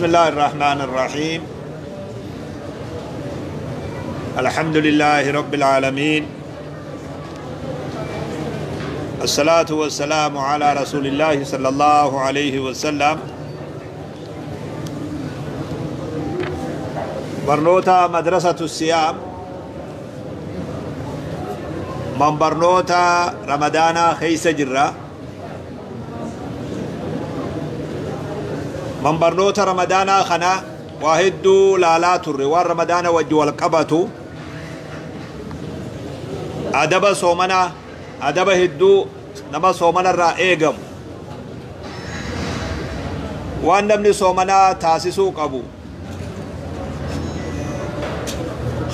بسم الله الرحمن الرحيم. الحمد لله رب العالمين، الصلاة والسلام على رسول الله صلى الله عليه وسلم. برنوتا مدرسة الصيام، من برنوتا رمضان خيس جرة، من برنوتا رمضان خنا واحد لا تر رمضان وجه القبة أدب صومنا أدب هدو نما صومنا الرائقم وأن نبني صومنا تاسسو قبو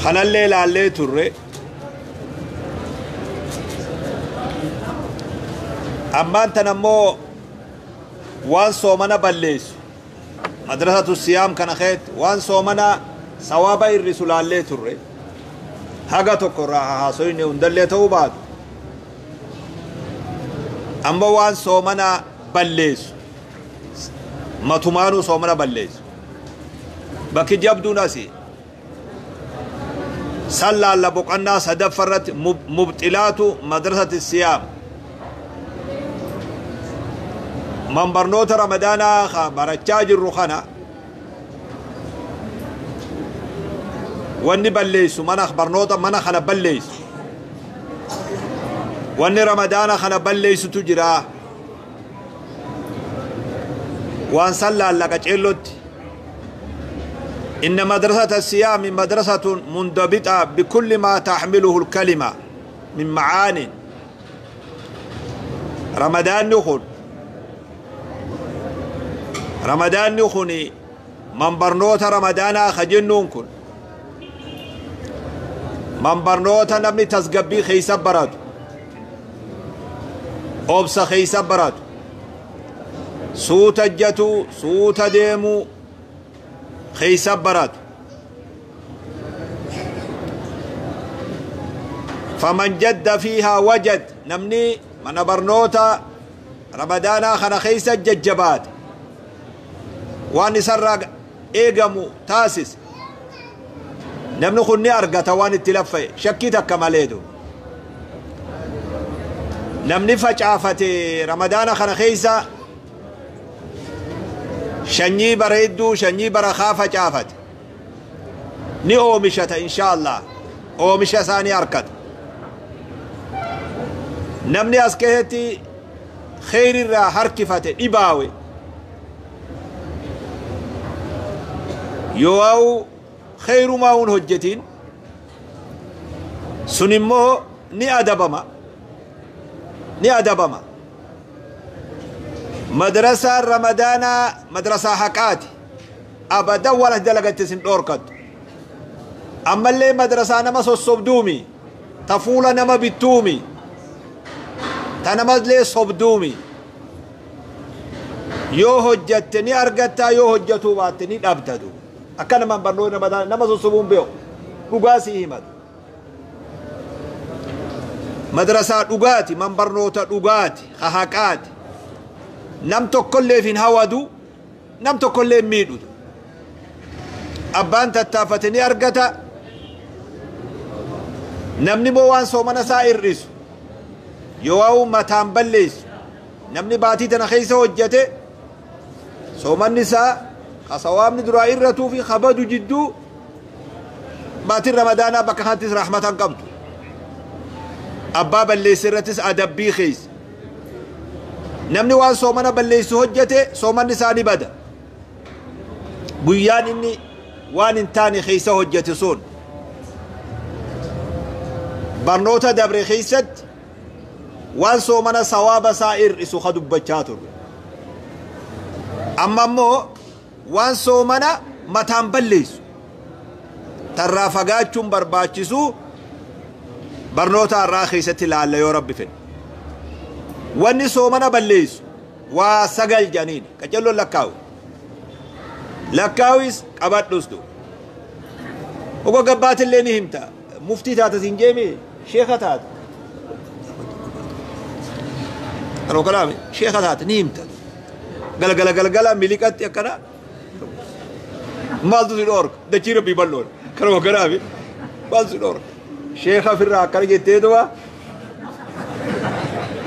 خنا الليل اللي تر. أما أنت نمو وان صومنا بليس مدرسة الصيام كان خيت وان صومنا ثواب الرسول اللي تر حاجة تقرأها حاسوين وندلي توبات. أما وان صومنا بليس ما تمانو صومنا بليس بكي جبدو ناسي صلى الله بقنا سدفرت مبتلات مدرسة الصيام. من برنوت رمضان برچاج الرخانة واني بليس من برنوت من خنا بليس واني رمضان خنا بليس تجرا وان صلى لك جلوت. إن مدرسة الصيام مدرسة منضبطة بكل ما تحمله الكلمة من معاني. رمضان نخل رمضان نخني من برنوت رمضان خجنون كن من برنوت نمني تزقبي خيسة برات أوبس خيسة برات سوت جتو سوت ديمو خيسة برات. فمن جد فيها وجد نمني من برنوت رمضان خنا خيسة ججبات وان سرق ايغمو تاسس نمنو خني ارغتا وان التلفه شكيتا كماليدو نمني فجافتي رمضان خنا خيسا شني بريدو شني برخا فجافت ني اومشتا ان شاء الله اومشا ثاني اركت نمني اسكهتي خير را حركفته دباوي يواو خير ما هون هجتين سنمو ني أدبما ني أدبما. مدرسة رمضان مدرسة حقاتي أبدا ولا دلقت سن دوركت. أما اللي مدرسة نما صبدومي تفولة نما بتومي تنما لي صبدومي يو هجتني أرجتا يو هجتو باتني أبتدو أكن من برنوي رمضان نما صبون بيو رجاسي همد مدرسة رجاتي من برنوتا رجاتي خهاكات نم تكل في هوادو نم تكل ميدو أبان تتافتني أرجتا نمني بوان صومنا سائر ريس يواو متام بليس نمني باتي تنخيسه وجته صومن نساء خصوام ندرا إرتو في خبدو جدو باتي رمضان بكهانتس رحمة قمت أبا بليس رتس أدبي خيس نمني وان صومنا بليس هجته صومن نساء بدا بيان إني وان انتاني خيسه هجته صون برنوتا دبر خيست وان صومنا صواب سائر إسو خدو بچاتر. أما مو وان صومنا متان بليس ترافقاتشم برباچسو برنوتا الراخيسة لعل يا رب فين واني صومنا بليس وسجل جنين كجلو لكاو لكاويس قبات دوستو وقو قبات اللي نهمتا مفتي تاتا سنجيمي شيخة تاتا أنا كلامي شيخة تاتا نهمتا قال قال قال قال ملكات يا كنا Maaltu si dhoorka? Dachii rabbii bal'oodha. Kanuma kanaafi maaltu si dhoorka? Sheekha ofirraa akkana jettee duba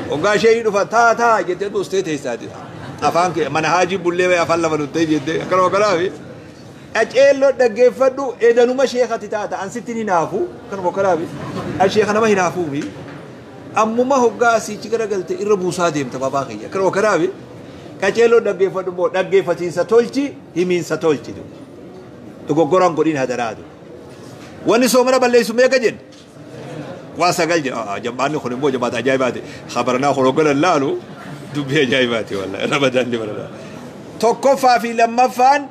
hoggaa ishee dhufa taa taa jettee duustee teessaati. Afaan kee mana haajii bullee afaan lafa nuttee jettee akkanuma kanaafi. Qaceelloo dhaggeeffadhu edanuma sheekati taata an sitti hin hinaafu kanuma kanaafi. An sheeka nama hinaafuufi. Ammuma hoggaa asiichi garagalte irra buusaa deemta babaa kiyya kanuma kanaafi. Qaceelloo dhaggeeffadhu immoo dhaggeeffatiinsa tolchi himiinsa tolchi. Dogoggoraan godhin hadaraatu. Wanni soomana balleessu meeqa jenne? Waa sagal jedha. Jama'anni kun immoo jamaata ajaa'ibaati. Khabaranaa kun hogganan laalu dubbii ajaa'ibaati wallahi. Ramadaan ni barana. Tokkoffaa fi lammaffaan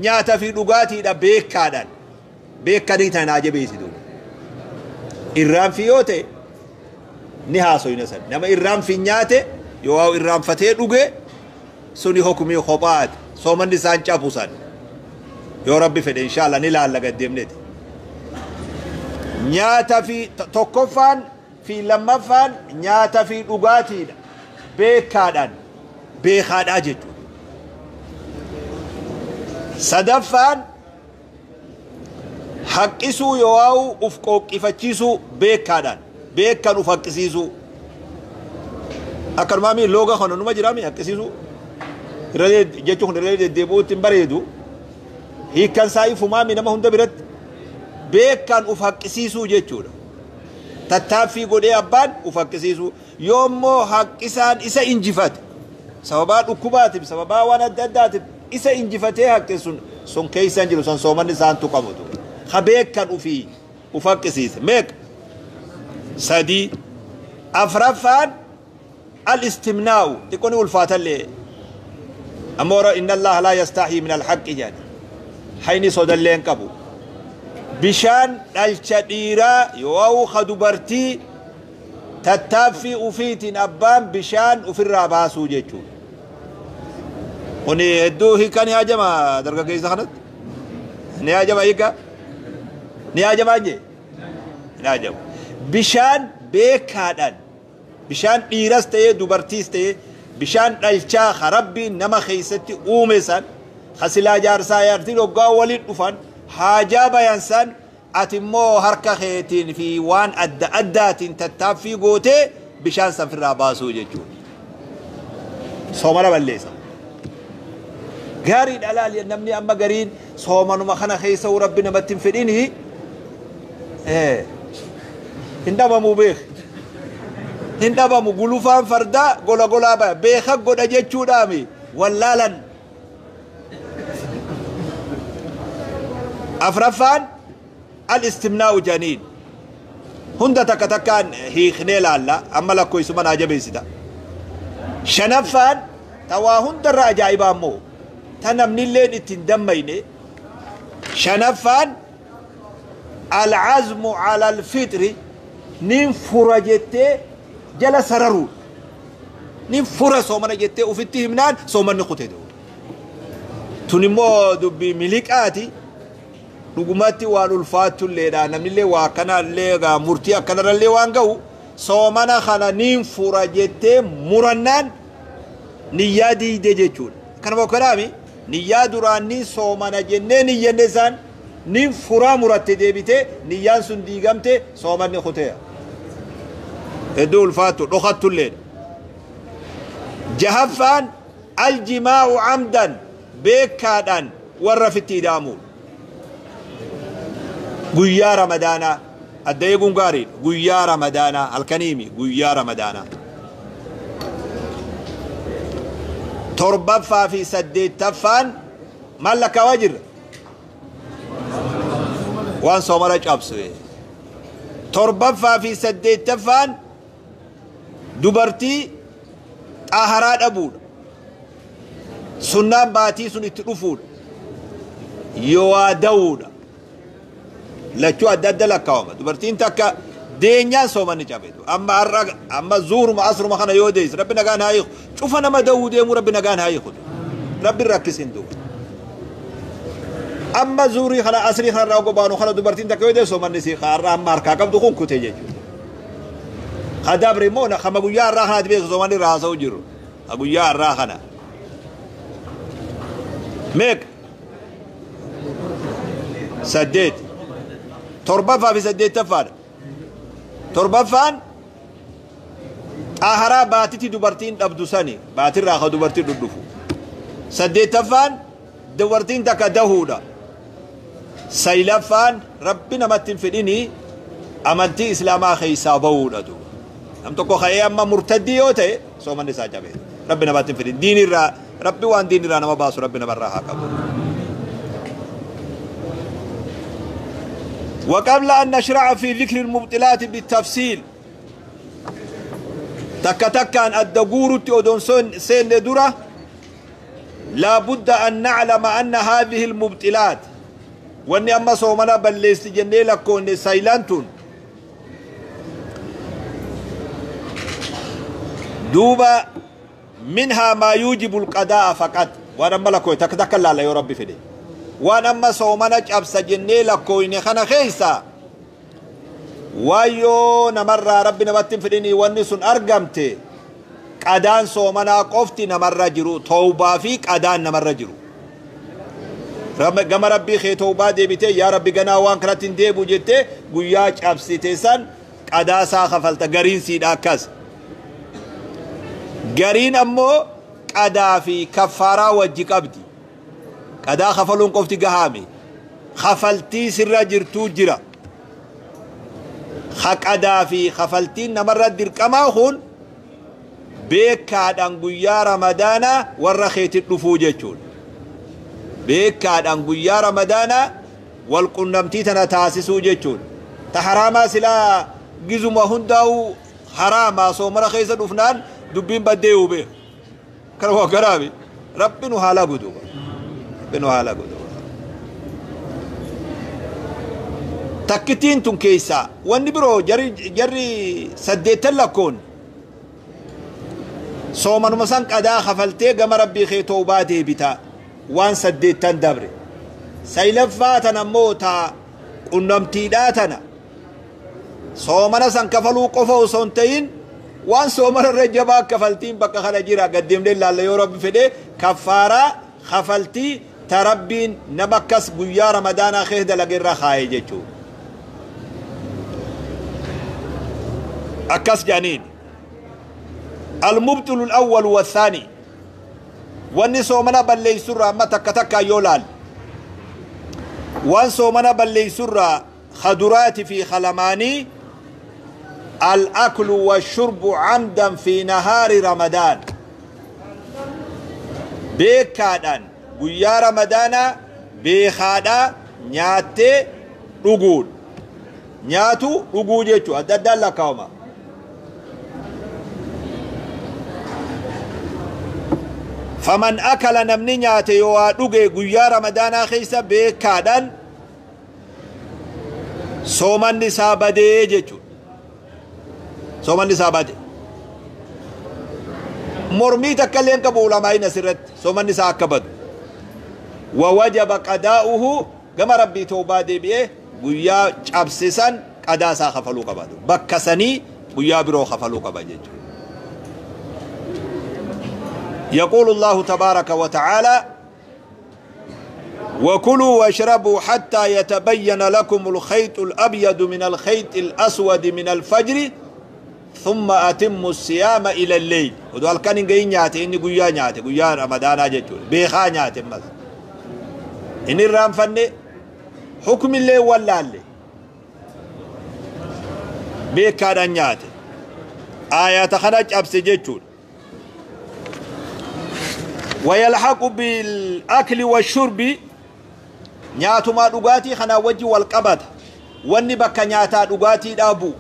nyaata fi dhugaatiidha beekaadhaan. Beekanii tana ajabeessitu. Irraanfi yoo ta'e ni haasoyna san. Nama irraanfi nyaate yoo irraanfatee dhuge suni hukumii kophaati. Soomanni isaan cabu san. Yoo rabbi fedhe inshallah ni laalla gaddeemneeti. Nyaata fi tokkoffaan fi lammaffaan nyaata fi dhugaatiidha. Beekaadhaan beekaadhaa jechuudha. Sadaffaan haqqisuu yoo uf qooqqifachiisuu beekaadhaan beekan uf haqqisiisuu. Akkanumaa mi looga kana numa jiraami haqqisiisuu. Irra jechuun irra deddeebi'uutti hin bareedu. Hiikkan isaa ifumaa mi nama hunda biratti. Beekan uf haqqisiisuu jechuudha. Tattaaffii godhee abbaan uf haqqisiisuu. Yoommoo haqqisaan isa injifate sababaa dhukkubaatiif sababaa waan adda addaatiif isa injifatee haqqisuun sun keessa hin jiru san soomanni isaan tuqamutu. Ha beekan ufii uf haqqisiise. Meeqa? Sadii. Afraffaan al-istimnaa'u xiqqoo ni ulfaatallee. Ammoo inna Allaha laa yastaxii min al-haqqi jedha. Hayni sodallee hin qabu. Bishaan dhalcha dhiiraa yoo ka dubartii tattaaffii ufiitiin abbaan bishaan ufirraa baasuu jechuudha. Kuni hedduu hiika ni hajama dargaggeessa kanatti. Ni hajama hiika? Ni hajamaa jee? Ni hajamu. Bishaan beekaadhaan bishaan dhiiras ta'ee dubartiis ta'ee bishaan dhalchaa ka rabbiin nama keessatti uume san ka silaa jaarsaa jaartiin hoggaa waliin dhufan haajaa bayan san ati immoo harka keetiin fi waan adda addaatiin tattaaffii gootee bishaan san firraa baasuu jechuudha. Soomana balleessa. Gaariidha laali namni amma gariin soomanuma kana keessa rabbi namatti hin fedhini hin dhabamu beek. Hin dhabamu gulufaan fardaa gola golaa baya beeka godha jechuudhaami wallaalan. Afraffaan al-istimnaa'u janiin. Hunda takka takkaan hiiknee laalla amma lakkoofsuma naa jabeessita. Shanaffaan tawaa hundarra ajaa'ibaa immoo ta namnilleen ittiin dammayne. Shanaffaan al-azmu ala al-fixri nin fura jettee jala sararuudha. Nin fura soomana jettee ufitti himnaan soomanni kutee. Tun immoo dubbii miliqaati. Dhugumatti waan ulfaattulleedha. Namnillee waa akkanallee egaa murtii akkanarrallee waan ga'u soomana kana nin fura jettee murannaan niyyaa diide jechuudha. Kanuma kanaami niyyaa duraan nin soomana jennee niyyanne isaan nin furaa muratte deebitee niyyaan sun diigamte soomanni kuteera. Hedduu ulfaattu dhokattulleedha. Jahaffaan aljimaa'u amdan beekaadhaan warra fitti ida'amuudha. Guyyaa Ramadaanaa adda eeguun gaariidha. Guyyaa Ramadaanaa halkaniimi guyyaa Ramadaanaa. Torbaffaa fi saddeettaffaan maal lakkaawaa jirra? Waan soomana cabsu. Torbaffaa fi saddeettaffaan dubartii xaaharaa dhabuudha. Sunnaan baatii sun itti dhufuudha. Yoo waa da'uudha. Lachuu adda adda lakkaawama. Dubartiin takka deenyaan soomanni cabeetu. Amma har'a amma zuuruma asruma kana yoo deesse rabbi nagaan haa hiiku. Cufa nama da'uu deemuu rabbi nagaan haa hiiku. Rabbi rakkisin duuba. Amma zuurii kana asrii kana irraa gobaanu kana dubartiin takka yoo deesse soomanni si har'a amma harkaa qabdu kun kute jechuudha. Kadabre immoo kama guyyaa har'aa kanaatti beeku soomanni irraa haasa'u jiru. Guyyaa har'aa kana. Meeqa? 8 7ffaa fi 8ffaadha. 7ffaan xaaharaa baatitti dubartiin dhabdu sani baatirraa ka dubartiin dhudhufu. 8ffaan dubartiin takka dahuudha. 9ffaan rabbi namatti hin fedhinii amantii islaamaa keessaa bahuudha duuba. Nam tokko ka'ee amma murtaddii yoo ta'e soomanni isaa cabee rabbi namatti hin fedhin diinirraa rabbi waan diinirraa nama baasu rabbi namarraa haa qabu. وقبل أن نشرع في ذكر المبطلات بالتفصيل تك تكان الدقور أدون سين درة لا بد أن نعلم أن هذه المبطلات وأني أما صومنا بل ليست جنة لكون سيلانتون دوبا منها ما يوجب القضاء فقط وأنا ملكوي تك تك لا لا يا ربي فدي وأنا أما صومنا أبس جنة لكون خنا خيسا وايو نمر ربي نبتن فديني ونسون أرقمتي قدان صومنا قفتي نمر جرو توبة في قدان نمر جرو قم ربي خي توبة ديبتي يا ربي قنا وان كرتين ديبو جتي قياج أبسيتي سن قدا ساخفلت قرين سيد أكس قرين أمو قدا في كفارة وجك أبدي قدا خفلون قفتي قهامي خفلتي سر جرتو جرا خقدا في خفلتين نمر درقما خون beekaadhaan guyyaa ramadaana warra keetti dhufuu jechuudha. Beekaadhaan guyyaa ramadaana wal qunnamtii tana taasisuu jechuudha. Ta haraamaa silaa gizuma hundaa'u haraamaa soomana keessa dhufnaan dubbiin baddee hubee. Kana waa garaabi. Rabbi nu haala guduuba. Rabbi nu haala guduuba. Takkittiin tun keessaa wanni biroo jarri 8 lakkoon soomanuma san qadaa kafaltee gama rabbii kee toobaa deebitaa waan 8 dabre. 9ffaa tana ammoo taa qunnamtiidhaa tana soomana san kafaluu qofa osoo hin ta'in waan soomana irra jabaa kafaltiin bakka kana jira gaddeemnee ilaalla yoo rabbi fedhe kaffaaraa kafaltii ta rabbiin nama akkas guyyaa ramadaanaa kee dalage irra kaa'e jechuudha. Akkas jedhaniin. المبطل الأول والثاني واني صومنا بلي سرة ما تكا تكا يولال وان صومنا بلي سرة خدرات في خلماني الأكل والشرب عمدا في نهار رمضان بيكادان قيا رمضان بيخادا نياتي رقود نياتو رقود يتو أدى لكاوما فمن أكل نمني نياتي يوا دوغي غيا رمضان خيسا بكادن صومن نسابدي جچو صومن نسابدي مرمي تكلين قبول ما ينسرت صومن نسا كبد ووجب قضاؤه كما ربي توبه دي بيه غيا چابسسن قضاء سا خفلو قبادو بكسني غيا برو خفلو قبا جچو يقول الله تبارك وتعالى وكلوا واشربوا حتى يتبين لكم الخيط الأبيض من الخيط الأسود من الفجر ثم أتموا الصيام إلى الليل. ودول كان جاي نياتي إني قيا نياتي قيا رمضان جتول بيخا نياتي مثلا إني الرام فني حكم الله ولا اللي بيكا نياتي آيات خرج أبسي جتول. ويلحق بالأكل والشرب نياتما دغاتي خنا وجي والقبط واني بكا نياتا دغاتي دابو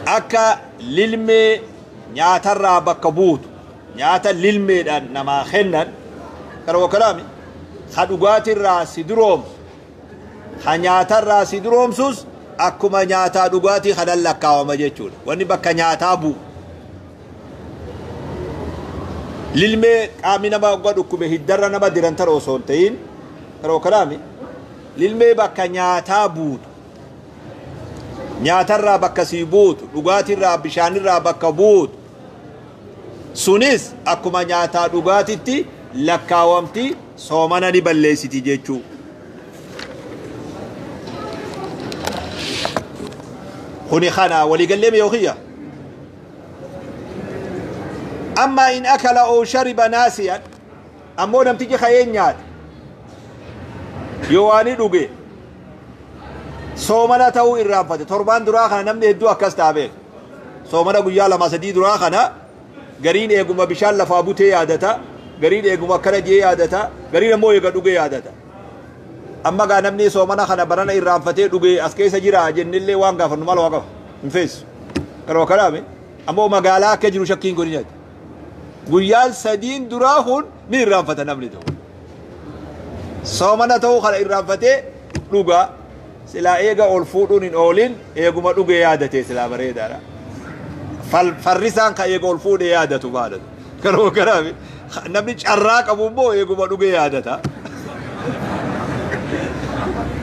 اكا للمي نياترا بكا بوت نياتا للمي دان نما خنن كرو كلامي خا دغاتي را سيدروم خا نياترا سيدروم سوس اكما نياتا دغاتي خدن لكاوما جيچول واني بكا نياتا بو للمي قامي نما غدو هدر نما ديرنتر وسونتين كرو كلامي للمي بكا نياتا بوت نياترا بكا سيبوت دغاتيرا بشانيرا بكا بوت سونيس اكما نياتا دغاتيتي لكاومتي سومانا ني بلسيتي جيچو. Kuni kana waliigallee mee kiyya. Amma in akala oo shariba naasiyan, ammoo namtichi ka'ee nyaate yoo waan dhuge soomana ta'uu irraanfate. Torbaan duraa kana namni hedduu akkas ta'a beeka. Soomana guyyaa lama sadii duraa kana gariin eeguma bishaan lafaa butee yaadata, gariin eeguma akkana jee yaadata, gariin ammoo eega dhuge yaadata. Amma gaa namni soomana kana barana irraanfatee dhuge as keessa jira jennillee waan gaafannu maal waa qaba hin feessu. Karoo kanaame ammoo magaalaa akka jiru shakkiin godhin nyaata. Guyyaan sadiin duraa kun ni irraanfata namni tokko. Soomana ta'uu kana irraanfatee dhuga, silaa eega ol fuudhuun hin oolin eeguma dhuge yaadatee silaa bareedaadha. Farrisaan ka eega ol fuudhee yaadatu baadatu. Karoo kanaame namni carraa qabu immoo eeguma dhuge yaadata.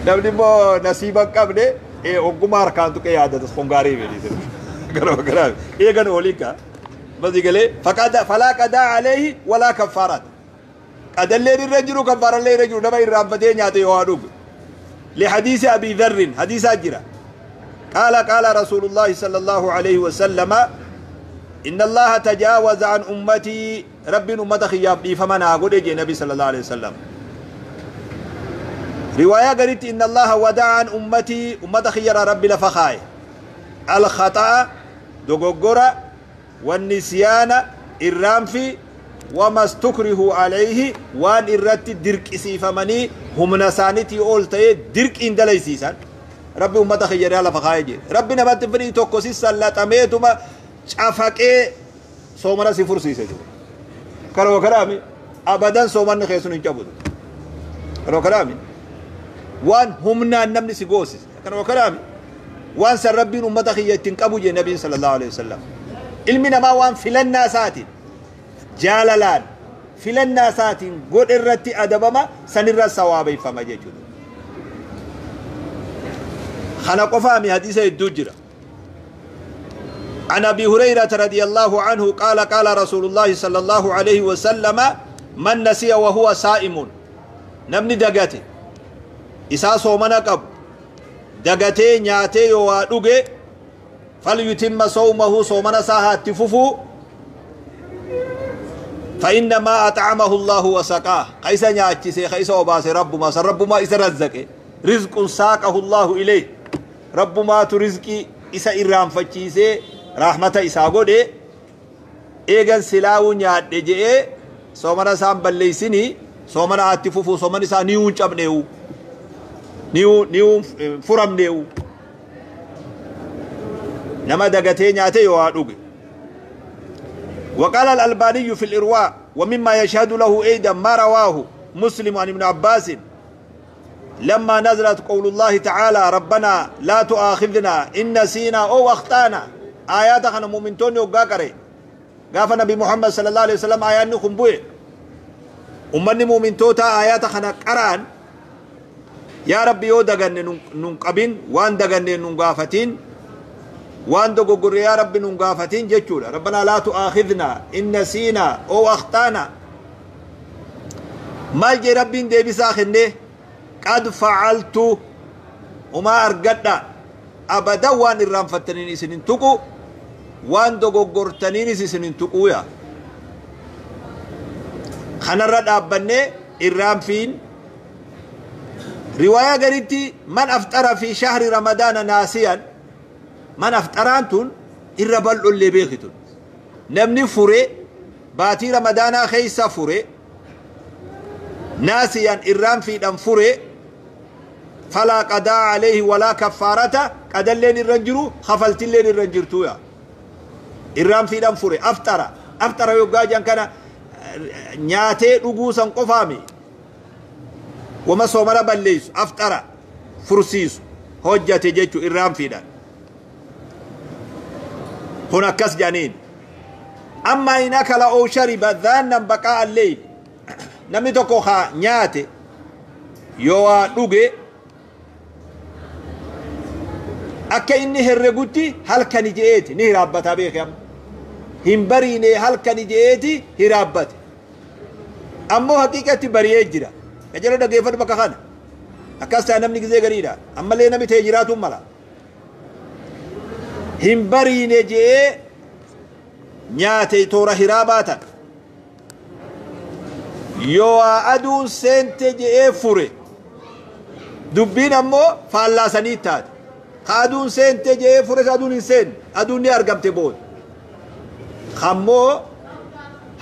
Namni immoo nasiiba hin qabne ogguma harkaan tuqee yaadata kun gaarii miti. Karoo kanaame eegan ooliin kaa. Basi galee falaa qadaa aleehi walaa kaffaarat. Qadalleen irra jiru, kaffaarallee irra jiru nama irraanfatee nyaate yoo haa dhuge. لحديث أبي ذر حديث أجرة قال قال رسول الله صلى الله عليه وسلم إن الله تجاوز عن أمتي، رب أمة خياب دي فمن أقول يجي النبي صلى الله عليه وسلم. رواية قالت إن الله ودع عن أمتي، أمة خيار ربي لفخاي الخطأ دغوغورا والنسيان الرامفي وما استكره عليه وان إرت درك سيفمني هم نسانتي أولتي درك إن دليسيسان. ربي أمة خيار لفخاي جي ربي نبات فري توكسي سلطميتما شافك سومنا سفر سيسه كرو كرامي أبدا سومن خيسون إنجابود كرو كرامي وان همنا نمني سيغوسيس كرو كرامي وان سر ربي أمة خيار تنقبو جي النبي صلى الله عليه وسلم. علمنا ما وان فلنا ساتين جالالان فلنا ساتين قد الرتي أدبما سنرى الصوابي فما جيجود خلق فامي حديث الدجرة. عن أبي هريرة رضي الله عنه قال قال رسول الله صلى الله عليه وسلم من نسي وهو صائم، نمني دقاتي إسا صومنا قب دقاتي نياتي وادوغي فليتم صومه صومنا ساها تففو فإنما أطعمه الله وسقاه. قيسا نياتي قيسا وباسي رب ما سر رب ما إسا رزقه رزق ساقه الله إليه، رب ما ترزقي إسا إرام فتشيسي رحمة إسا قده إيغان سلاو نيات جئ صومنا سام بليسيني صومنا أتففو صومنا سا نيون شبنيو نيو فرم نيو نما دقتي نياتي وادوغ. وقال الألباني في الإرواء ومما يشهد له أيضا ما رواه مسلم عن ابن عباس لما نزلت قول الله تعالى ربنا لا تؤاخذنا إن نسينا أو أخطأنا. آيات خنا مؤمنتون يوغا غاف نبي محمد صلى الله عليه وسلم آيات نخنبوي أمني مؤمنتوتا آيات خنا قران يا ربي يو دغن ننقبين وان دغن ننغافتين وان دغغر يا ربي ننغافتين جچودا ربنا لا تؤاخذنا إن نسينا أو أخطأنا. مال جي ربي ديبسا خنده قد فعلت وما أرقدنا أبدا وان الرانفتنين سنين تقو وان دغغرتنين سنين تقو يا خنرد أبني الرانفين. رواية قريتي من أفطر في شهر رمضان ناسيا، من أفطرانتون الربل اللي بيختون نمني فري باتي رمضان خيسا فري ناسيا الرانفين أم فري فلا قضاء عليه ولا كفارة قدلين الرنجرو خفلتلين الرنجرتو يا الرانفين أم فري أفطر أفطر يوغاجان كان نياتي رغوسا قفامي وما صومنا بليس أفطر فرسيس هجة جيتو الرانفين هنا كس جانين. أما إن أكل أو شرب ذانا بقاء الليل، نمي توكو نياتي يوا دوغي akka inni herregutti halkani je'eeti ni hiraabbata beekam hin bariine halkani je'eeti hiraabbate ammoo haqiiqatti bariyee jira kajala dhageeffadhu bakka kana akkas ta'a namni gizee gariidha ammallee namni ta'e jiraatuun mala Hin bariine je'ee nyaate toora hiraabaa tan. Yoo aduun seente je'ee fure, dubbiin ammoo faallaasanii taate. Ka aduun seente je'ee fures aduun hin seenne, aduun ni argamte booda. Kammoo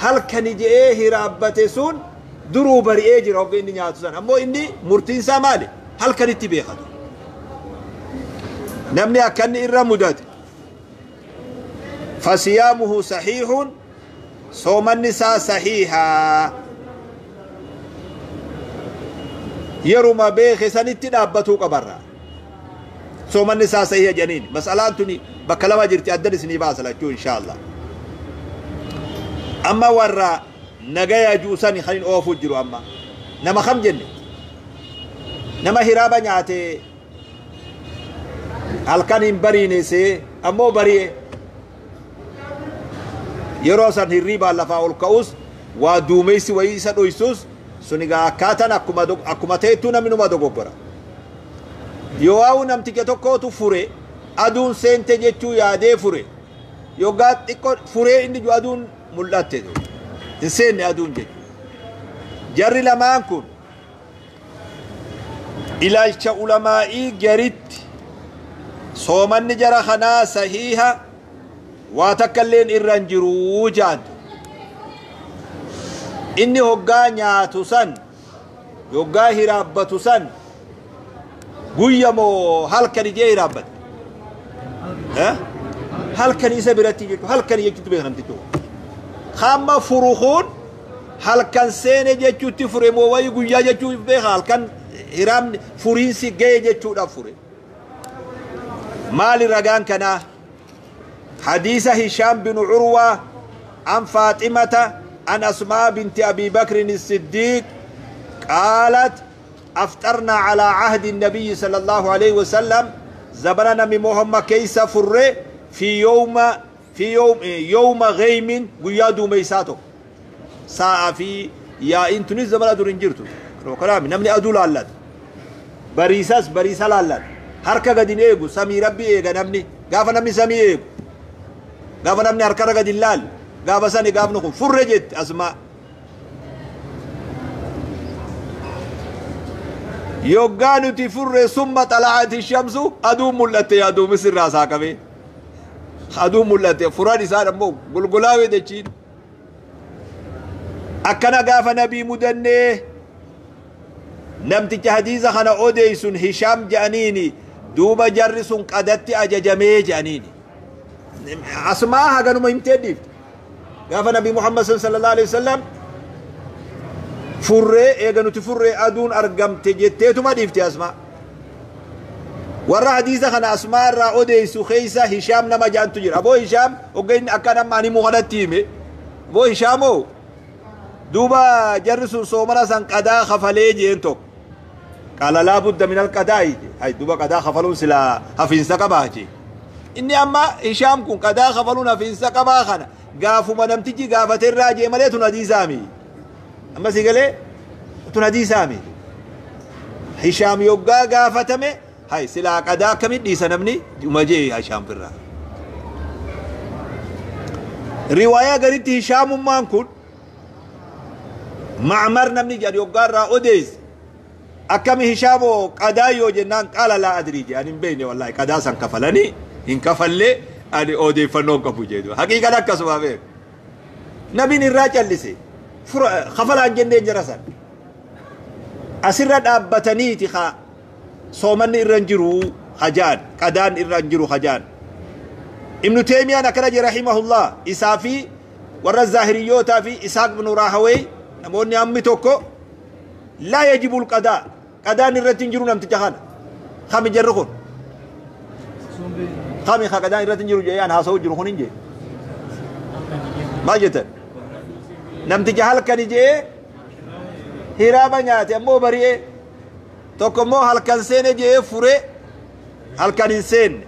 halkani je'ee hiraabbate sun duruu bari'ee jira hogga inni nyaatu san. Ammoo inni murtiin isaa maali? Halkanitti beekatu. Namni akkanni irra mudate, fasiyaamuhu sahiihun, soomanni isaa sahiihaa, yeruma beeke sanitti dhaabbatuu qabarra, soomanni isaa sahiiha jedhaniin. Mas'alaan tuni bakka lama jirti, addan isinii baasa lachuu insha Allah. Amma warra nagaya juusani kan hin oofuu jiru, amma nama kam jenne? Nama hiraaba nyaate, halkan hin bariine see, ammoo bari'e. Yeroo san hirriibaan lafaa ol ka'us, waa duumeysi wayii isa dhoysus, sun egaa akkaataan akkuma ta'ettuu namni numa dogoggora. Yoo waa'u namticha tokkootu fure, aduun seente jechuu yaadee fure. Yoggaa xiqqoo furee inni ju aduun mul'atte, hin seenne aduun jechuudha. Jarri lamaan kun ilaalcha ulamaa'ii garitti soomanni jara kanaa sahiiha, waa takka illeen irra hin jiruu jaantu. Inni hoggaa nyaatu san, hoggaa hiraabbatu san, guyya moo halkan ijee hiraabbate? Halkan isa biratti jechuudha, halkan jechuutti beeka namtichi. Hamma furu kun halkan seene jechuutti fure moo wayii guyyaa jechuu beeka? Halkan hiraamni furiinsi ga'e jechuudhaaf fure. Maali ragaan kanaa? Hadiisa Hishaam bin Urwaa an Faaximata an Asmaa binti Abi Bakrin Siddiiq qaalat: أفطرنا على عهد النبي صلى الله عليه وسلم، زبنا نبي محمد كيس فر في يوم يوم غيم، guyyaa duumeysaa sa'a fi yaa'iin tunis zamana dur hin jirtu. Kanaaf namni aduu laallata, bariisas bariisa laallata, harka gadi hin eegu, samii Rabbi eega namni. Gaafa namni samii eegu, gaafa namni harkarra gadi hin laalle, gaafa sani gaafni kun furre jette Asmaa. Yoggaa nuti furre, summa xala'ati shamsu, aduun mul'atte. Yaa duumis irraa saaqamee aduun mul'atte. Furan isaan ammoo golgolaawee jechiin akkana gaafa nabii mudannee. Namticha hadiisa kana odeeysun Hishaam je'aniini. Duuba jarri sun qadatti ajajamee je'aniini. Asmaa haganuma himtee dhiifte. Gaafa Nabii Muhammad sallallahu alaihi wasallam furree, eega nuti furree aduun argamte jetteetuma dhiifte Asmaa. Warra hadiisa kana Asmaa irraa odeeysu keeysa Hishaam nama ja'antu jira. Aboo Hishaam hogga inni akka nama ani kanatti hime, aboo Hishaamoo, duuba jarri sun soomana san qadaa kafalee jeen tokko. Qaala laa budda min alqadaa'i, hay duuba qadaa kafaluun silaa hafiinsa qabaa jee. Inni amma Hishaam kun qadaa kafaluun hafiinsa qabaa kana gaafuma namtichi gaafaterraa jee malee tun hadiisaami. Amma si galee? Tun hadiisaami. Hishaam yoggaa gaafatame, hay silaa qadaa akkamit dhiisa namni uma jee Hishaam firraa. Riwaayaa garitti Hishaamummaan kun Macmar namni jedhan yoggaa irraa odeesse, akkami Hishaamoo qadaa yoo jennaan, qaala laa adrii jee, ani hin beekne wallaahi, qadaa san kafalanii hin kafallee ani odeeffannoo hin qabu jedhu. Haqiiqan akkasuma beeku. Nabiin irraa callise, kafalaan jenneen jara san. Asirra dhaabbataniiti ka soomanni irra hin jiru hajaan, qadaan irra hin jiru hajaan. Ibnu Teemiyaan akkana jedhe rahimahullah. Isaa fi warra zaahiriyyootaa fi Isaaq bin Raahawey, namoonni hammi tokko, laa yajibul qadaa, qadaan irratti hin jiru namticha kana. Kami jarri kun? Kami ka qadaan irratti hin jiru jedhee an haasa'u jiru kun hin jee? Maal jettan? Namticha halkani jee hiraaba nyaate ammoo bari'ee. Tokko immoo halkan seene jee fure, halkan hin seenne,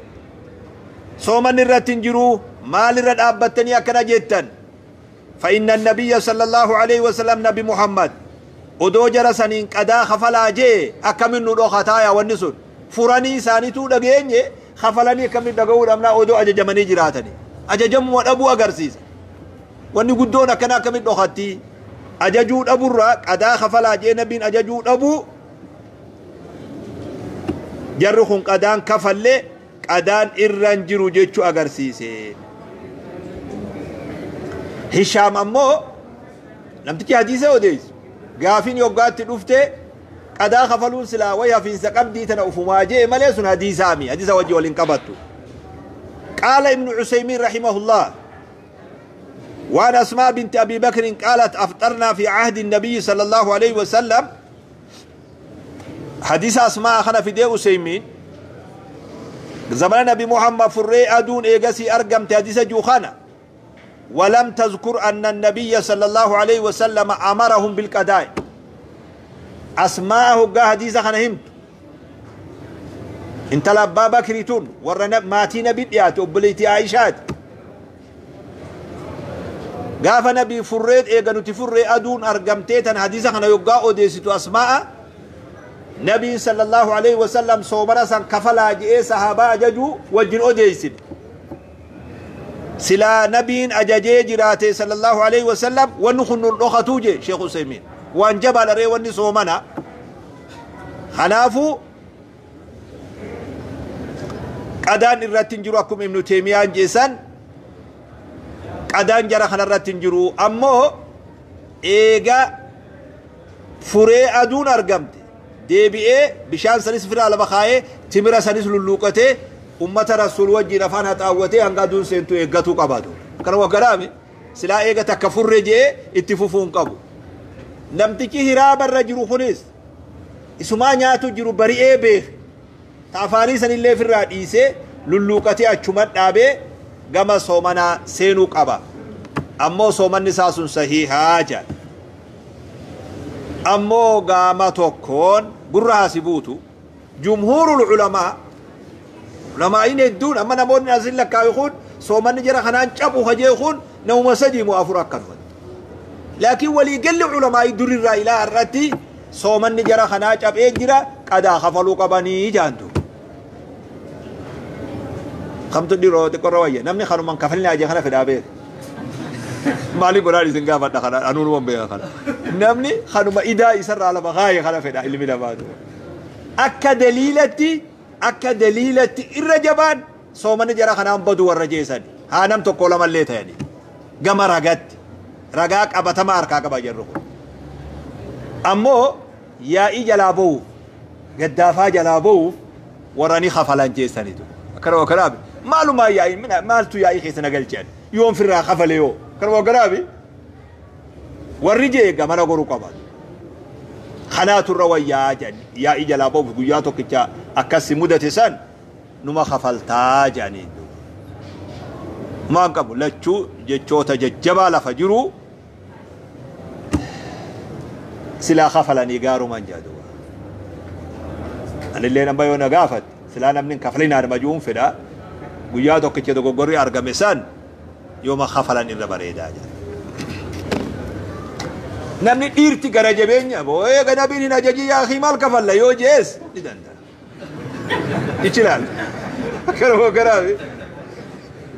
soomanni irratti hin jiru. Maalirra dhaabbattanii akkana jettan? فإن النبي صلى الله عليه وسلم، نبي محمد odoo jara saniin qadaa kafalaa jee akkamin nu dhokataa? Yaa wanni sun furanii isaaniituu dhageenye. Kafalanii akkamitti dhaga'uu dhabnaa odoo ajajamanii jiraatanii? Ajajamuu dhabuu agarsiisa. Wanni guddoon akkana akkamitti dhokatti? Ajajuu dhaburraa qadaa kafalaa jee nabiin ajajuu dhabuu, jarri kun qadaan kafallee qadaan irra hin jiru jechuu agarsiise. Hishaam ammoo, namtichi hadiisa odeessu, gaafiin yoggaatti dhufte qadaa kafaluun silaa way hafiinsa qabdii tana ufumaa jee malee sun hadiisaami, hadiisa wajji waliin qabattu. قال ابن عثيمين رحمه الله: وعن أسماء بنت أبي بكر قالت: أفطرنا في عهد النبي صلى الله عليه وسلم. حديث أسماء خنا في دي عثيمين، زمن نبي محمد فري أدون إيغسي أرقم حديث جوخانا، ولم تذكر أن النبي صلى الله عليه وسلم أمرهم بالقضاء. أسماء هقا حديث خنا همت، intala abbaa Bakrii tun warra maatii nabii dhiyaate, obboleettii Aayishaati. Gaafa nabii furreet eega nuti furree aduun argamtee tan hadiisa kana yoggaa odeessitu Asmaa'a, nabiin sallallahu alaihi wasallam soomana san kafalaa je'ee sahaabaa ajajuu wajjin odeessine. Silaa nabiin ajajee jiraate sallallahu alaihi wasallam, wanni kun nun dhokatuu jee Sheekh Usaymiin. Waan jabaadha ree wanni soomana. Kanaafuu qadaan irratti hin jiru. Akkuma Ibnu Teemiyaan jeessan, qadaan jara kanarratti hin jiru. Ammoo eega furee aduun argamte deebi'ee bishaan sanis firaa lafa kaayee, timira sanis lulluuqatee, ummata rasuul wajjiin afaan haxaawwatee hanga aduun seentu eeggatuu qabaatu. Kana waggaraami silaa eega takka furre je'ee itti fufuu hin qabu. Namtichi hiraabarra jiru kunis isumaa nyaatu jiru bari'ee beeke, ta afaanii sanillee ofirraa dhiisee lulluuqatee achuma dhaabee gama soomanaa seenuu qaba. Ammoo soomanni isaa sun sahiihaa jedha. Ammoo gaama tokkoon gurra hasi buutu, jumhuurul culamaa, ulamaa'iin hedduun, amma namoonni asin lakkaawe kun soomanni jara kanaan cabu hajee kun namuma sadii moo afur akkanumatti. Laakiin waliigalli ulamaa'ii durirraa ilaa har'atti soomanni jara kanaa cabee jira, qadaa kafaluu qabanii jaantu. Kamtu dhiroo xiqqoorra wayya? Namni kanumaan kafalni ajee kana fedhaa beeka. Maaliif godhaan isin gaafadha kana? Anuun beeka kana. Namni kanuma idaa isarraa lafa kaaye kana fedha ilmi namaatu. Akka daliilatti irra jabaan soomanni jara kanaan badu warra jeesan haa nam tokko lamallee ta'ani, gama ragatti ragaa qabatama harkaa qaba jarru kun. Ammoo yaa'ii jalaa ba'uuf, gaddaafaa jalaa ba'uuf warra ni kafalan jeessanitu. Akkana kanaaf maalumaa yaa'ii maaltu yaa'ii keessa na galchan yoon firraa kafale yoo akkana kanaaf warri jee gamana goruu qaban. Kanaatu irra wayyaa jedhan, yaa'ii jalaa ba'uuf guyyaa tokkicha akkas mudate san numa kafaltaa jedhanii. Maan qabu lachuu jechoota jajjabaa lafa jiru, silaa kafalanii gaaruman jedhu. Anillee nama yoo na gaafatte silaa namni hin kafalinaa nama juun fedha. Guyyaa tokkicha dogoggorri argame san yooma kafalan irra bareedaa jedha. Namni dhiirti gara jabeenya eega nabiin hin ajajii yaa akii maal kafalla yoo jees ni danda'a. ይችላል. Akkana garaafi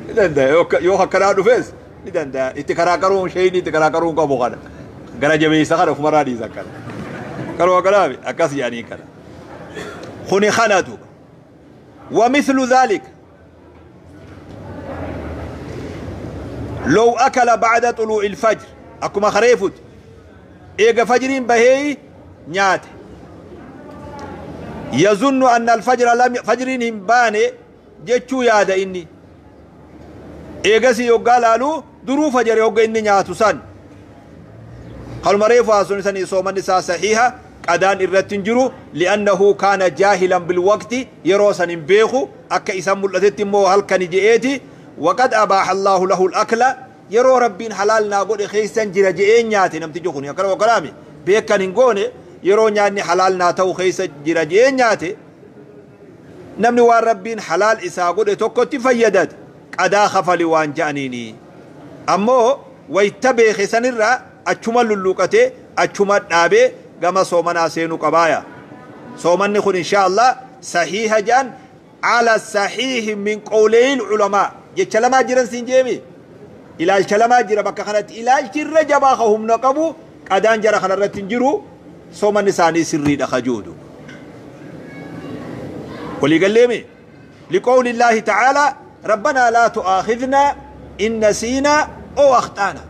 ni danda'a. Yoo akkanaa dhufes ni danda'a. Itti karaa qaruun sheeyni itti karaa qaruun qabu kana gara jabeessa kana ofumarraa dhiisa akkana. Kanuma kanaafi akkas jedhanii kana. Kuni kana duuba. ومثل ذلك لو أكل بعد طلوع الفجر. أكما خريفت إيجا فجرين بهي نيات، يظن أن الفجر لم فجرين باني جتشو يادا إني إيجاسي يوغا لالو درو فجر يوغا إني نياتو سن قال مريفو أسون سن صومن سا صحيحة، قدان إرتن جرو، لأنه كان جاهلا بالوقت، يروسن بيخو أكا إسام ملتت مو هل كان جئتي. وقد أباح الله له الأكل، yeroo rabbiin halaal naa godhe keeysan jira je'ee nyaate namtichi kun. Akkana wakalaami beekan hin goone, yeroo nyaanni halaal naa ta'u keeysa jira je'ee nyaate. Namni waan rabbiin halaal isaa godhe tokkotti fayyadate qadaa kafali waan ja'aniini. Ammoo wayta beeke sanirraa achuma lulluuqatee achuma dhaabee gama soomanaa seenuu qabaaya. Soomanni kun insha Allah sahiiha ja'an. على الصحيح من قولي العلماء. jecha lamaa jiran siin jeemi ilaalcha lamaa jira bakka kanatti ilaalchi irra jabaa ka humna qabu qadaan jara kanarratti hin jiru soomanni isaanii sirriidha kajuudu waliigalleemi لقول الله تعالى ربنا لا تؤاخذنا إن نسينا أو أخطأنا.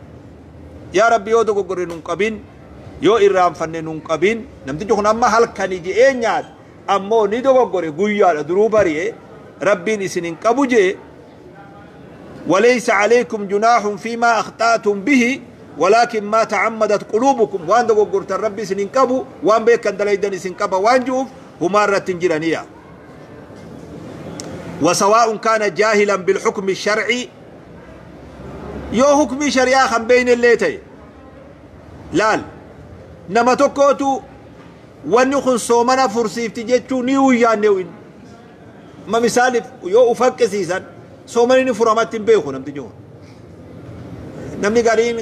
يا ربي yoo dogoggorre nun qabin yoo irraanfanne nun qabin. Namtichi kun amma halkani je'ee nyaata ammoo ni dogoggore guyyaadha duruu bari'e rabbiin isin hin qabu jee. وليس عليكم جناح فيما أخطأتم به ولكن ما تعمدت قلوبكم. وان دوغورت ربي سنين قبو وان بيكن دليدن سن قبا وان جوف هما رتنجرانيا. وسواء كان جاهلا بالحكم الشرعي يو حكم شريعة خم بين الليتي لال نما توكوتو ونخن صومنا فرسيفتي جتشو نيو يانيوين ما مثال يو أفكسيسان soomanni furamatti hin beeku namti jiru. Namni gariin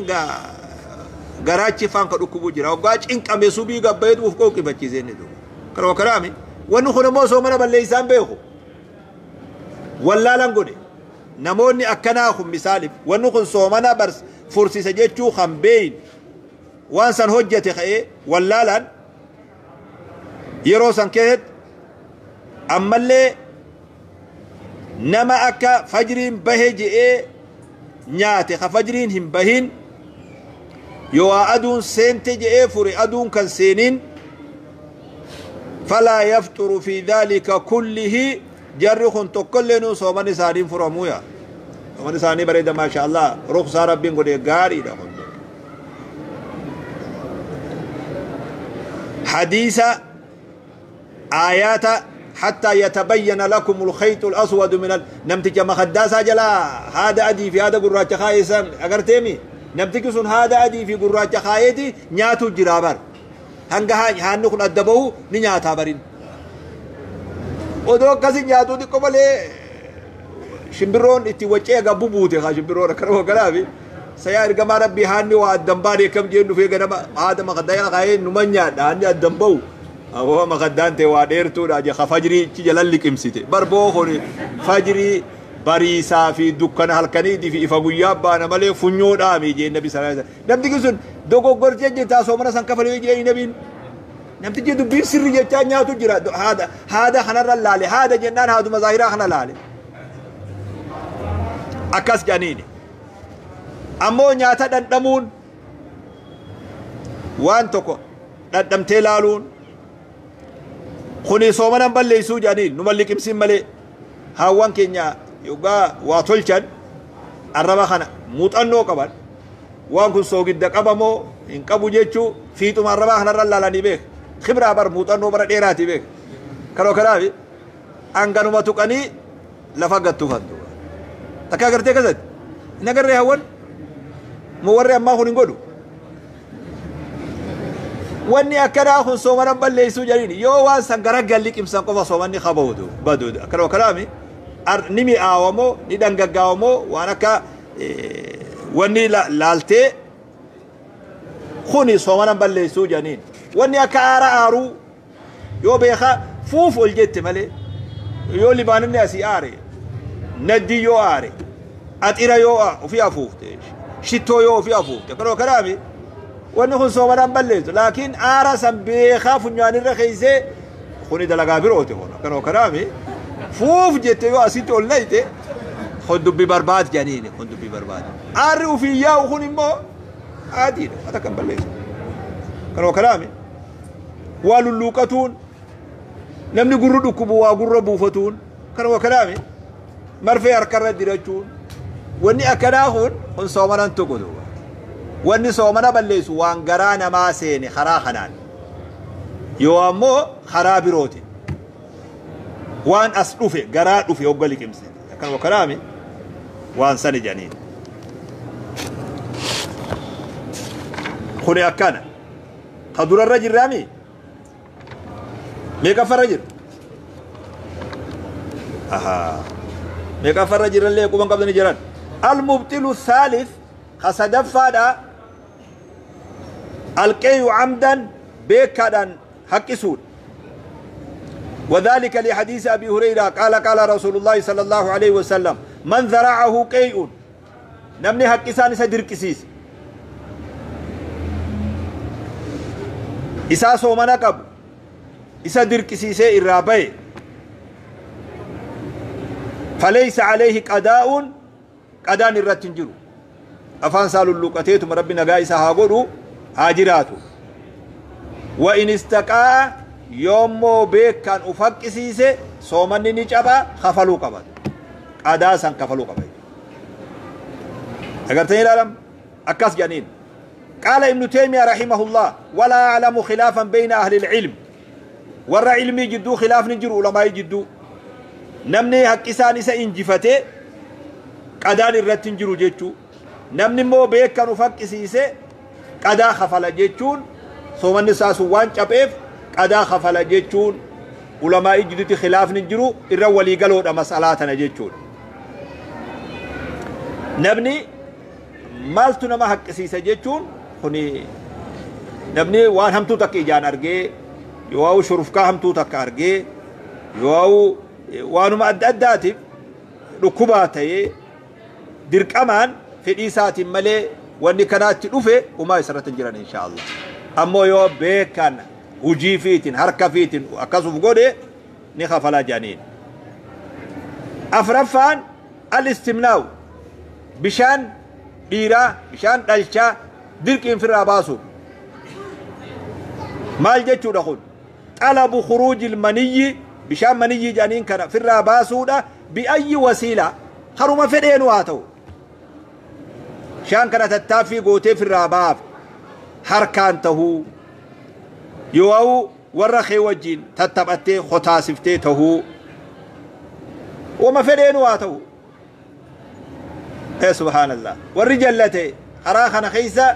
garaachi faan ka dhukkubu jira. Waggaa cinqame subii gabbayeetu uf qooqifachiisee inni duuba. Kana karaami wanni kun immoo soomana balleessaa hin beeku. Wallaalan godhe namoonni akkanaa kun misaaliif wanni kun soomana fursiisa jechuu kan beeyin waan san hojjete ka'ee wallaalan yeroo san keessatti ammallee nama akka fajriin bahe je'ee nyaate ka fajriin hin bahin yoo aduun seente je'ee fure aduun kan seenin falaa yafturu fi dhalika kullihi jarri kun tokkollee sooman isaaniin furamuuya sooman isaanii bareeda maasha allah ruksaa rabbiin godhe gaariidha kun. Hadiisa aayaata حتى يتبين لكم الخيط الأسود من نمتج مخداسا جلا هذا أدي في هذا قرات خايسا أقرتيمي نمتج سن هذا أدي في قرات خايتي نياتو جرابر هنگا هانو كن أدبو نياتا برين ودو كسي نياتو دي قبلي شمبرون اتي وچه غبو بوتي خا شمبرون كرو كرابي سيا إرقما ربي هاني وأدنباري كم جينو في غنما هذا مخدايا خاين نمانيا هاني أدنبو أبوه مقدان توا ديرتو راجع خفجري تجلال لك إمسيته بربوه خوني فجري بريسا في دكان هالكني دي في إفاقيا بانا مالي فنيو دامي جي النبي صلى الله عليه وسلم. نبتي كسون دوكو غرجة جتا سومنا سانكفلي جي النبي نبتي جي دبي سر جتا نياتو جرا هذا هذا خنر لالي هذا جنان هذا مظاهرة خنا لالي أكاس جانيني أمو نياتا دندمون وان توكو دندمتي لالون kuni soomanan balleessuu jedhaniin numa liqimsin malee haawwan keenya yoggaa waa tolchan arraba kana muuxannoo qaban waan kun soogidda qabamoo hin qabu jechuu fiixuma arrabaa kanarra laalanii beek khibraa bar muuxannoo bara dheeraati beek karoo kanaafi hanganuma tuqanii lafa gattufantu takka agartee kasatti hin agarree haawwan moo warri ammaa kun hin godhu. Wanni akkanaa kun soomanan balleessuu jedhaniin yoo waan san garaggal liqimsan qofa soomanni qabawutu baduudha akkanuma kanaami ni mi'aawamoo ni dhangaggaawamoo waan akka wanni laaltee kuni soomanan balleessuu jedhaniin wanni akka aara aaruu yoo beekaa fuuf ol jette malee yoo libaaninni asii aare naddi yoo aare axira yoo ofii afuufte shittoo yoo ofii afuufte akkanuma kanaami wanni kun soomanaan balleessu laakiin aara san beekaa funyaanirra keeysee kuni dalagaa biroote kun akkanuma kanaami fuuf jette yoo asitti ol nayte kun dubbi barbaad jedhaniini kun dubbi barbaad aarri ufii yaa'u kun immoo adiidha waan akka hin balleessu akkanuma kanaami waa lulluuqatuun namni gurru dhukkubu waa gurra buufatuun akkanuma kanaami marfee harkarra dirachuun wanni akkanaa kun kun soomanaan tokko duuba. Wanni soomana balleessu waan garaa namaa seene karaa kanaan yoo ammoo karaa birooti waan as dhufe garaa dhufe hogga liqimsite akkanuma kanaami waan sani jedhaniin kuni akkana ka durarra jirraami meeqaffarra jira ahaa meeqaffarra jirrallee quban qabdani jiran almubxilu thaalith kasadaffaadha alqeeyu camdan beekaadhaan haqqisuudha. وذلك لحديث أبي هريرة قال قال رسول الله صلى الله عليه وسلم من ذرعه قيء نمني حق إسان سدركسيس إسا سومنا قب إسا دركسيس إرابي فليس عليه قضاء قضاء الرتنجر أفان سالو اللقتيتم ربنا قايسا هاقولوا هاجراتو وإن استقاء يومو بيك كان أفكسيسي صومني نجابا خفلو قبل قداسا كفلو قبل أقرتني العالم أكاس جانين. قال ابن تيمية رحمه الله ولا أعلم خلافا بين أهل العلم ورا علمي جدو خلاف نجر علماء جدو نمني حق إسان إنجفته قدان الرتنجر جيتشو نمني مو بيك كان أفكسيسي قدا خفل جيتشون صومني ساسو وان شابيف قدا خفل جيتشون علماء جدتي خلاف نجرو الرولي قالوا مسألاتنا جيتشون نبني مالتنا ما حق سيسا جيتشون خني نبني وان همتو تك إجان أرجي يواو شرفكا همتو تك أرجي يواو وانو ما أداتي ركوباتي درك أمان في إيسات ملي واني كانت تلوفي وما يسرت جيران إن شاء الله. أمو يو بيكان hujii fiitiin harka fiitiin akkasuma godhe ni kafalaa jedhaniin. Afraffaan al-istimnaaw bishaan dhiiraa bishaan dhalchaa dirqiin firraa baasu. Maal jechuudha kun? Xalabu khuruujil maniyyi bishaan maniyyi jedhaniin kana firraa baasuudha bi'ayyi wasiilaa haruma fedheenu haa ta'u. Bishaan kana tattaaffii gootee firraa baaf harkaan tahuu yoo warra kee wajjin tattaphattee qotaasiftee tahuu wama fedheenu haa ta'u. Ee subhaanallah warri jallate karaa kana keessa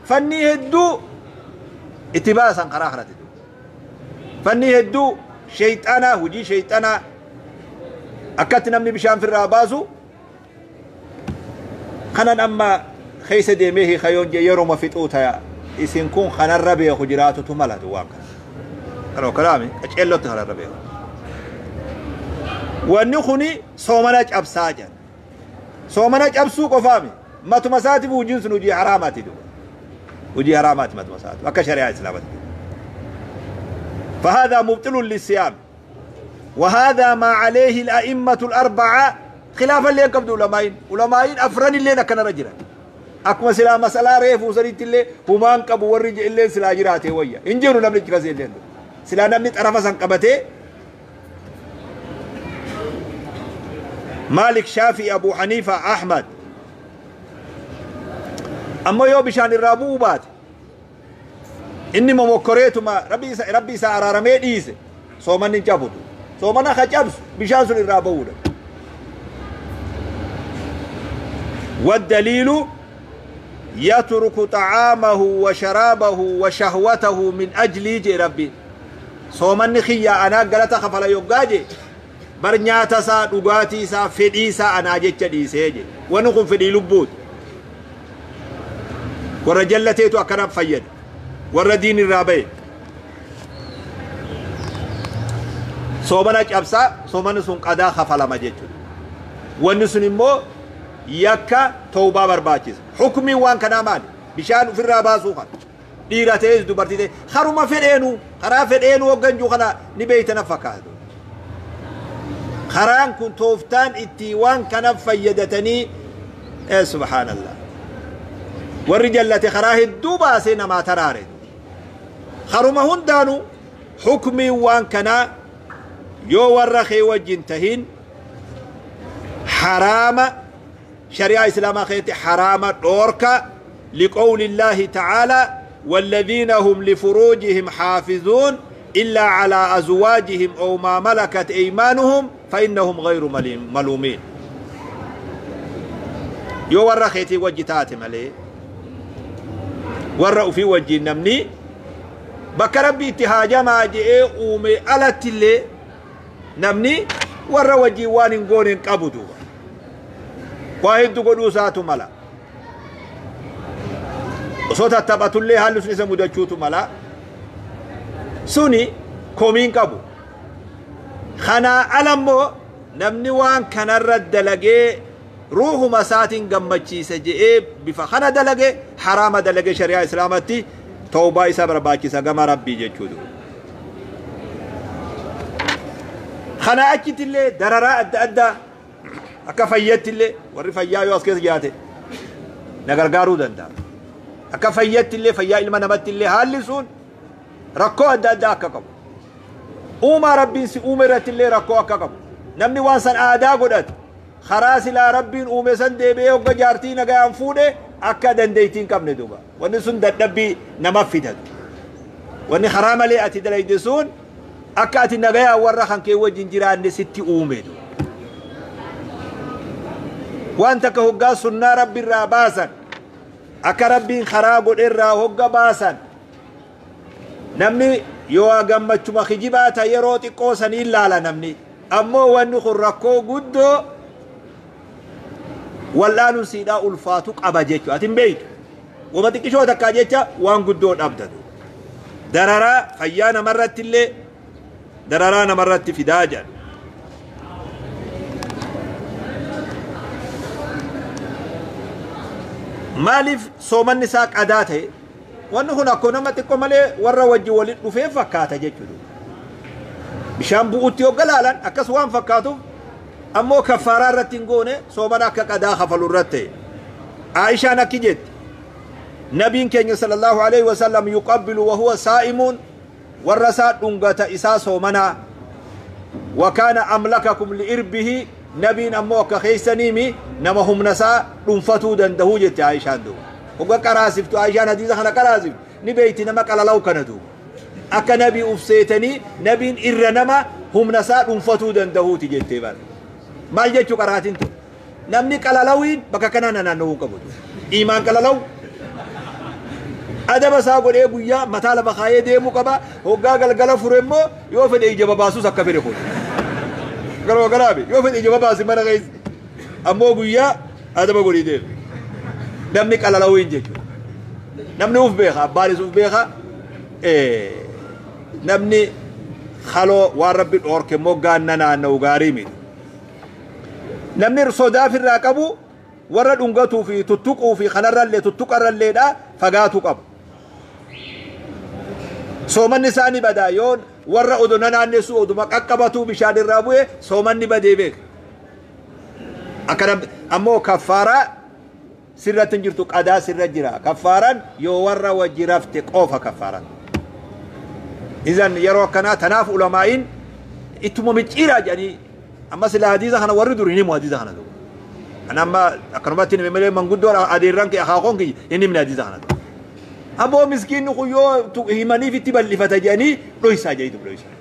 fannii hedduu itti baasan karaa kanatti fannii hedduu sheeyxanaa hojii sheeyxanaa akkatti namni bishaan firraa baasu kanan amma keessa deemee hiikayoon jee yeroo fixuu ta'a isin kun kanarra beeku jiraatutu malatu waan kana kanoo kalaami qaceellotti kanarra beeku wanni kuni soomana cabsaa jedha soomana cabsuu qofaami matuma isaatiif hojiin sun hojii haraamaati duuba hojii haraamaati matuma isaatiif akka shari'aa islaamatti. فهذا مبطل للصيام وهذا ما عليه الأئمة الأربعة خلافا ليقبض علماء علماء أفرن اللي كان رجلا أكما سلا مسألة ريف وسريت اللي هما انقبوا ورج اللي سلا جراته ويا إنجيرو نمني جراسي اللي سلا نمني طرف سنقبته مالك شافعي أبو حنيفة أحمد أما يو بشان الرابو بات إني ممكريتما ربي سأرارمي ديس صومن نجابدو صومن خجابس بشان سن الرابو. والدليل يترك طعامه وشرابه وشهوته من أجل جي ربي صومن خيا أنا قلت خفلا يقاجي برنياتا سا دغاتي سا فدي سا أنا جتش ديسي ونقوم فدي لبوت ورجلتيتو أكرم فيد ورا دين الرابي صومنا جابسا صومنا سن قدا خفلا ما جتش ونسن مو يكا توبة برباچيس حكمي وان كنا مال بشان في الراباسو خان ديرتيز دبرتي خرما فدينو خرا فدينو وغنجو خنا نبيتنا فكادو خران كن توفتان اتي وان كنا فيدتني. إيه سبحان الله والرجال التي خراه الدوبا سينا ما ترارد خرما هندانو حكمي وان كنا يو ورخي وجنتهين حرام شريعة إسلام خيتي حرام دوركا لقول الله تعالى والذين هم لفروجهم حافظون إلا على أزواجهم أو ما ملكت أيمانهم فإنهم غير ملومين. يو ورا خيتي وجتاتي مالي ورا في وجه نمني بكربي اتهاجا ما جئ أومي ألت اللي نمني ورا وجه وان قون قبضوا واحد قدو ساتو ملا صوت التبعت اللي هالو سنسا مدچوتو ملا سوني كومين قبو Kanaa alammoo namni waan kanarra dalagee ruuhuma isaatiin gammachiisa je'ee bifa kana dalage haraama dalage shari'aa islaamatti tawbaa isa barbaachisa gama rabbii jechuudha. Kana achitti illee dararaa adda addaa akka fayyatti illee warri fayyaa yoo as keessa jiraate na gargaaruu danda'a. Akka fayyatti illee fayyaa ilma namatti illee haalli sun rakkoo adda addaa akka qabu. Uumaa rabbiin si uume irratti illee rakkoo akka qabu. Namni waan san aadaa godhate karaa silaa rabbiin uume san deebi'ee hogga jaartii nagayaan fuudhe akka dandeettii hin qabne duuba. Wanni sun dadhabbii nama fidatu. Wanni karaa malee ati dalayde sun akka ati nagayaan warra kan kee wajjin jiraanne sitti uume duuba. Waan takka hoggaa sunnaa rabbi irraa baasan akka rabbiin karaa godhe irraa hogga baasan namni yoo gammachuma kijibaa ta yeroo xiqqoo sanii laala namni ammoo wanni kun rakkoo guddoo wal'aanuun siidhaa ulfaatu qaba jechuudha. Ati hin beeytu. Wama xiqqishoo takkaa jecha waan guddoo dhabdatu. Dararaa fayyaa namarratti illee dararaa namarratti fidaa jedha. Maaliif soomanni isaa qadaa ta'e? Wanni kun akkuma nama xiqqoo malee warra wajji waliin dhufee fakkaata jechuudha. Bishaan bu'utti yoo galaalan akkas waan fakkaatuuf ammoo kaffaaraa irratti hin goone soomana akka qadaa kafalu irratti ta'e. Aishaan akki jetti. Nabiin keenya sallallahu alaihi wasallam yuqabbilu wa huwa saa'imuun warra isaa dhungata isaa soomanaa. Wakaana amlakakum li'irbihi nabiin ammoo akka keeysaniimi nama humna isaa dhuunfatuu dandahuu jette Aishaan duuba. Hogga qaraasiftu Aishaan hadiisa kana qaraasiftu ni beeyti nama qalalaw kana duuba. Akka nabii ufseetanii nabiin irra nama humna isaa dhuunfatuu dandahuuti jettee bara. Maal jechuu qaraatiin tun? Namni qalalawiin bakka kanaa naanna'uu qabu. Iimaan qalalaw adaba isaa godhee guyyaa mataa lafa kaayee deemuu qaba. Hoggaa galgala fure immoo yoo fedhe ija babaasus akka fedhe kun. Garuu garaabe yoo fedhe ija babaasi mana keessa. Ammoo guyyaa adaba godhee deema. Namni qalalawiin jechuudha. Namni uf beeka abbaanis uf beeka. Namni haloo waan rabbi dhoorke moggaan naanna'u gaarii miti. Namni sodaa ofirraa qabu warra dhungatuu fi tuttuquu fi kanarrallee tuttuqarralleedha fagaatu qaba. Soomanni isaanii badaa yoo warra odoo naannessu oduma qaqqabatuu bishaan irraa bu'e soomanni badee beeka. Akkana ammoo kaffaaraa sirratti hin jirtu qadaa sirra jira. Kaffaaraan yoo warra wajji rafte qofa kaffaaraan. Izan yeroo akkanaa tanaaf ulamaa'iin ittuma micciiraa jedhanii amma sila hadiisa kana warri dur hin himu hadiisa kana duuba. Ana amma akkanumatti hime malee manguddoo adeerran kee akaakoon kiyya hin himne hadiisa kana duuba. Aboo miskiinni kun yoo himaniif itti bal'ifata jedhanii dhoysaa jedhanii dhoysaa.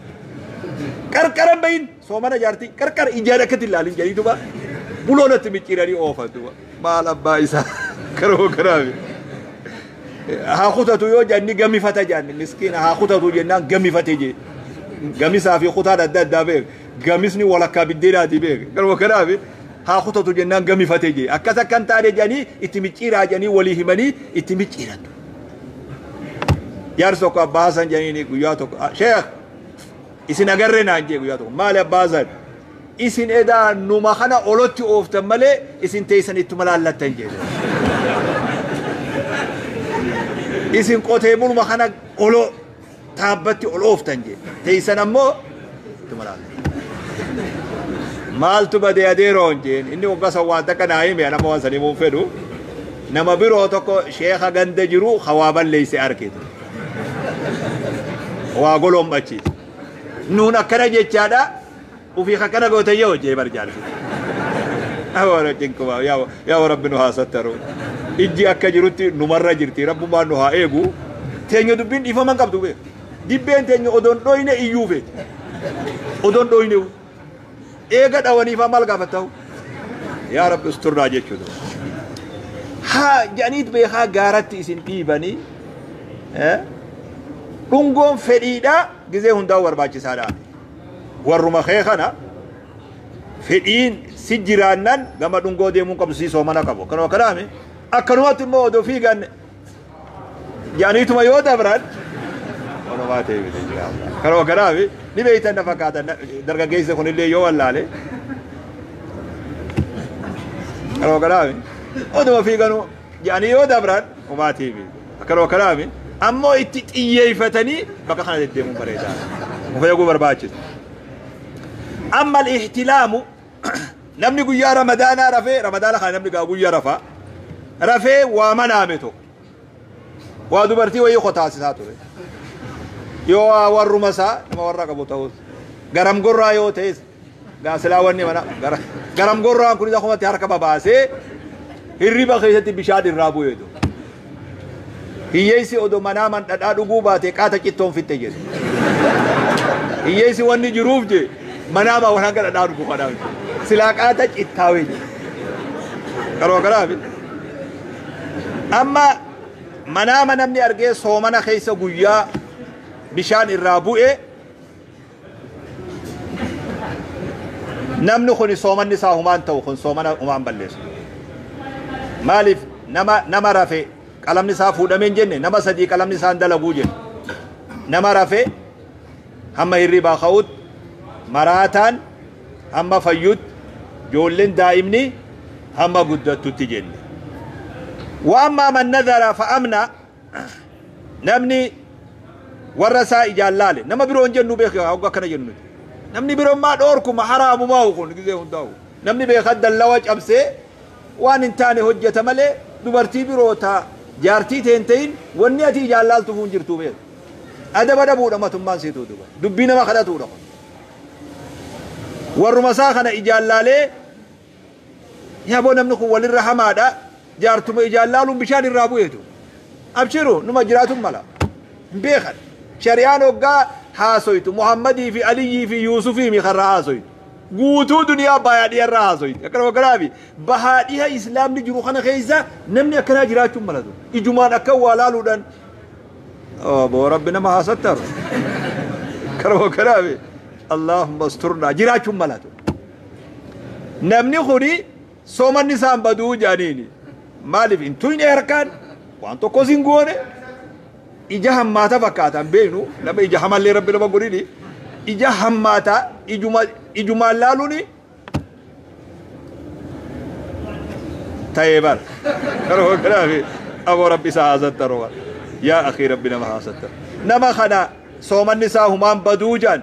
Qarqaran bahin soomana jaartii qarqara ijaan akkatti ilaalin jedhanii duuba buloonatti micciiranii oofan duuba. Maal abbaa isaa karoo karaafi. Haa kutatu yoo jedhani gamifata jedhani miskiina haa kutatu jennaan gamifate jee. Gamisaa fi kutaan adda addaa beek. Gamisni walakkaa biddeenaati beek. Garuu kanaafi haa kutatu jennaan gamifate jee. Akkas akkan taane jedhanii itti micciiraa jedhanii walii himanii itti micciiran. Jaarsi tokko abbaa Hasan jedhanii guyyaa tokko sheekh isin agarree naan jee guyyaa tokko maali abbaa Hasan isin edaa numa kana olotti ooftan malee isin teessan ittuma laallattan jee. Isin qotee buluma kana olo taabbatti ol ooftan jee teessan ammoo ittuma laallattan. Maaltu badee adeeroon jeen inni waggaa san waan takka naa hime nama waan san himuun fedhu nama biroo tokko sheekha ganda jiru hawaa balleeyse arkitu. Waa golombachiisa. Nuun akkana jechaadha ufii akkana goote yoo jee bar jaarsi. Awwaala cinquma yaa rabbi nu haa sattaru. Ijji akka jirutti numarra jirti rabbummaan nu haa eegu. Teenya dubbiin dhiifama hin qabdu beeku. Dibbeen teenya odoon dhoyne iyyuu feeti. Odoon dhoyne eega dhawaniifaa maal gaafattahu? Yaa rabbi usturnaa jechuudha. Haa jedhaniit beekaa gaaratti isin dhiibanii dhungoon fedhiidha gizee hundaa'u barbaachisaadha. Warruma kee kana fedhiin si jiraannan gama dhungoo deemuun qabdu si soomana qabu. Akkanuma kanaami akkanumatti immoo odoo fiigan jedhaniituma yoo dabran Homaa ta'e miti inshallah. Karoo kanaafi ni beeytan na fakkaatan dargaggeessi kunillee yoo wallaale. Karoo kanaafi oduma fiiganuu jedhanii yoo dabran homaa ta'e miti. Karoo kanaafi ammoo itti xiyyeeffatanii bakka kana deddeemuun bareedaa. Of eeguu barbaachisa. Amma al-ihtilaamu namni guyyaa ramadaanaa rafee ramadaana kana namni gaa guyyaa rafaa rafee waa manaame tokko waa dubartii wayii qotaasisaa ture yoo waa warruma isaa nama warra qabu ta'us garam gorraa yoo ta'es gaa silaa wanni mana garam gorraan kunis akkumatti harka babaasee hirriba keessatti bishaan irraa bu'eetu hiyyeessi odoo manaaman dhadhaa dhuguu baate qaata cittoon fixxe jedhu hiyyeessi wanni jiruuf je manaama waan hanga dhadhaa dhugu kanaaf silaa qaata cittaawee jedhu karoo kanaaf amma manaama namni argee soomana keessa guyyaa bishaan irraa bu'e namni kun soomanni isaa humaan ta'u kun soomana humaan balleessu maaliif nama rafe qalamni isaa fuudhamee hin jenne nama sadii qalamni isaa hin dalaguu jenne nama rafe hamma hirribaa ka'utti maraataan hamma fayyutti ijoolleen daa'imni hamma guddattutti jenne. Wa ammaa man nadhara fa'amna namni warra isaa ijaan laale nama biroo hin jennu beeka hogga akkana jennu nuti. Namni biroo maa dhoorkuma haraamumaa kun gisee hundaa'u. Namni beeka dallawa cabsee waan hin taane hojjeta malee dubartii biroo taa jaartii ta'e hin ta'in wanni ati ijaan laaltuuf hin jirtu beeka. Adaba dhabuudha matummaan siituu duba. Dubbii nama kadhatuudha kun. Warruma isaa kana ijaan laalee yaaboo namni kun walirra hamaadha jaartuma ijaan laaluun bishaan irraa bu'eetu. Abshiru numa jiraatun mala. Hin beekan. Shari'aan hoggaa haasoytu Muhammadii fi Aliyyii fi Yuusufii mi karraa haasoytu. Guutuu duniyaa bahaa dhiharraa haasoytu. Akkana kanaafi bahaa dhiha islaamni jiru kana keessa namni akkanaa jiraachuun malatu. Ijumaan akka waa laaluudhaan boo rabbi nama haasattaru. Karoo kanaafi Allahumma asturnaa jiraachuun malatu. Namni kuni soomanni isaan baduu jedhaniini. Maaliif hin tuyne harkaan waan tokkos hin goone ija hammaata fakkaata hin beeknu nama ija hamallee rabbi nama godhini ija hammaata ijumaan laaluuni ta'ee bara. Karoo kanaafi aboo rabbi isaa haasattaru yaa akhii rabbi nama haasattaru. Nama kana soomanni isaa humaan baduu jedhan.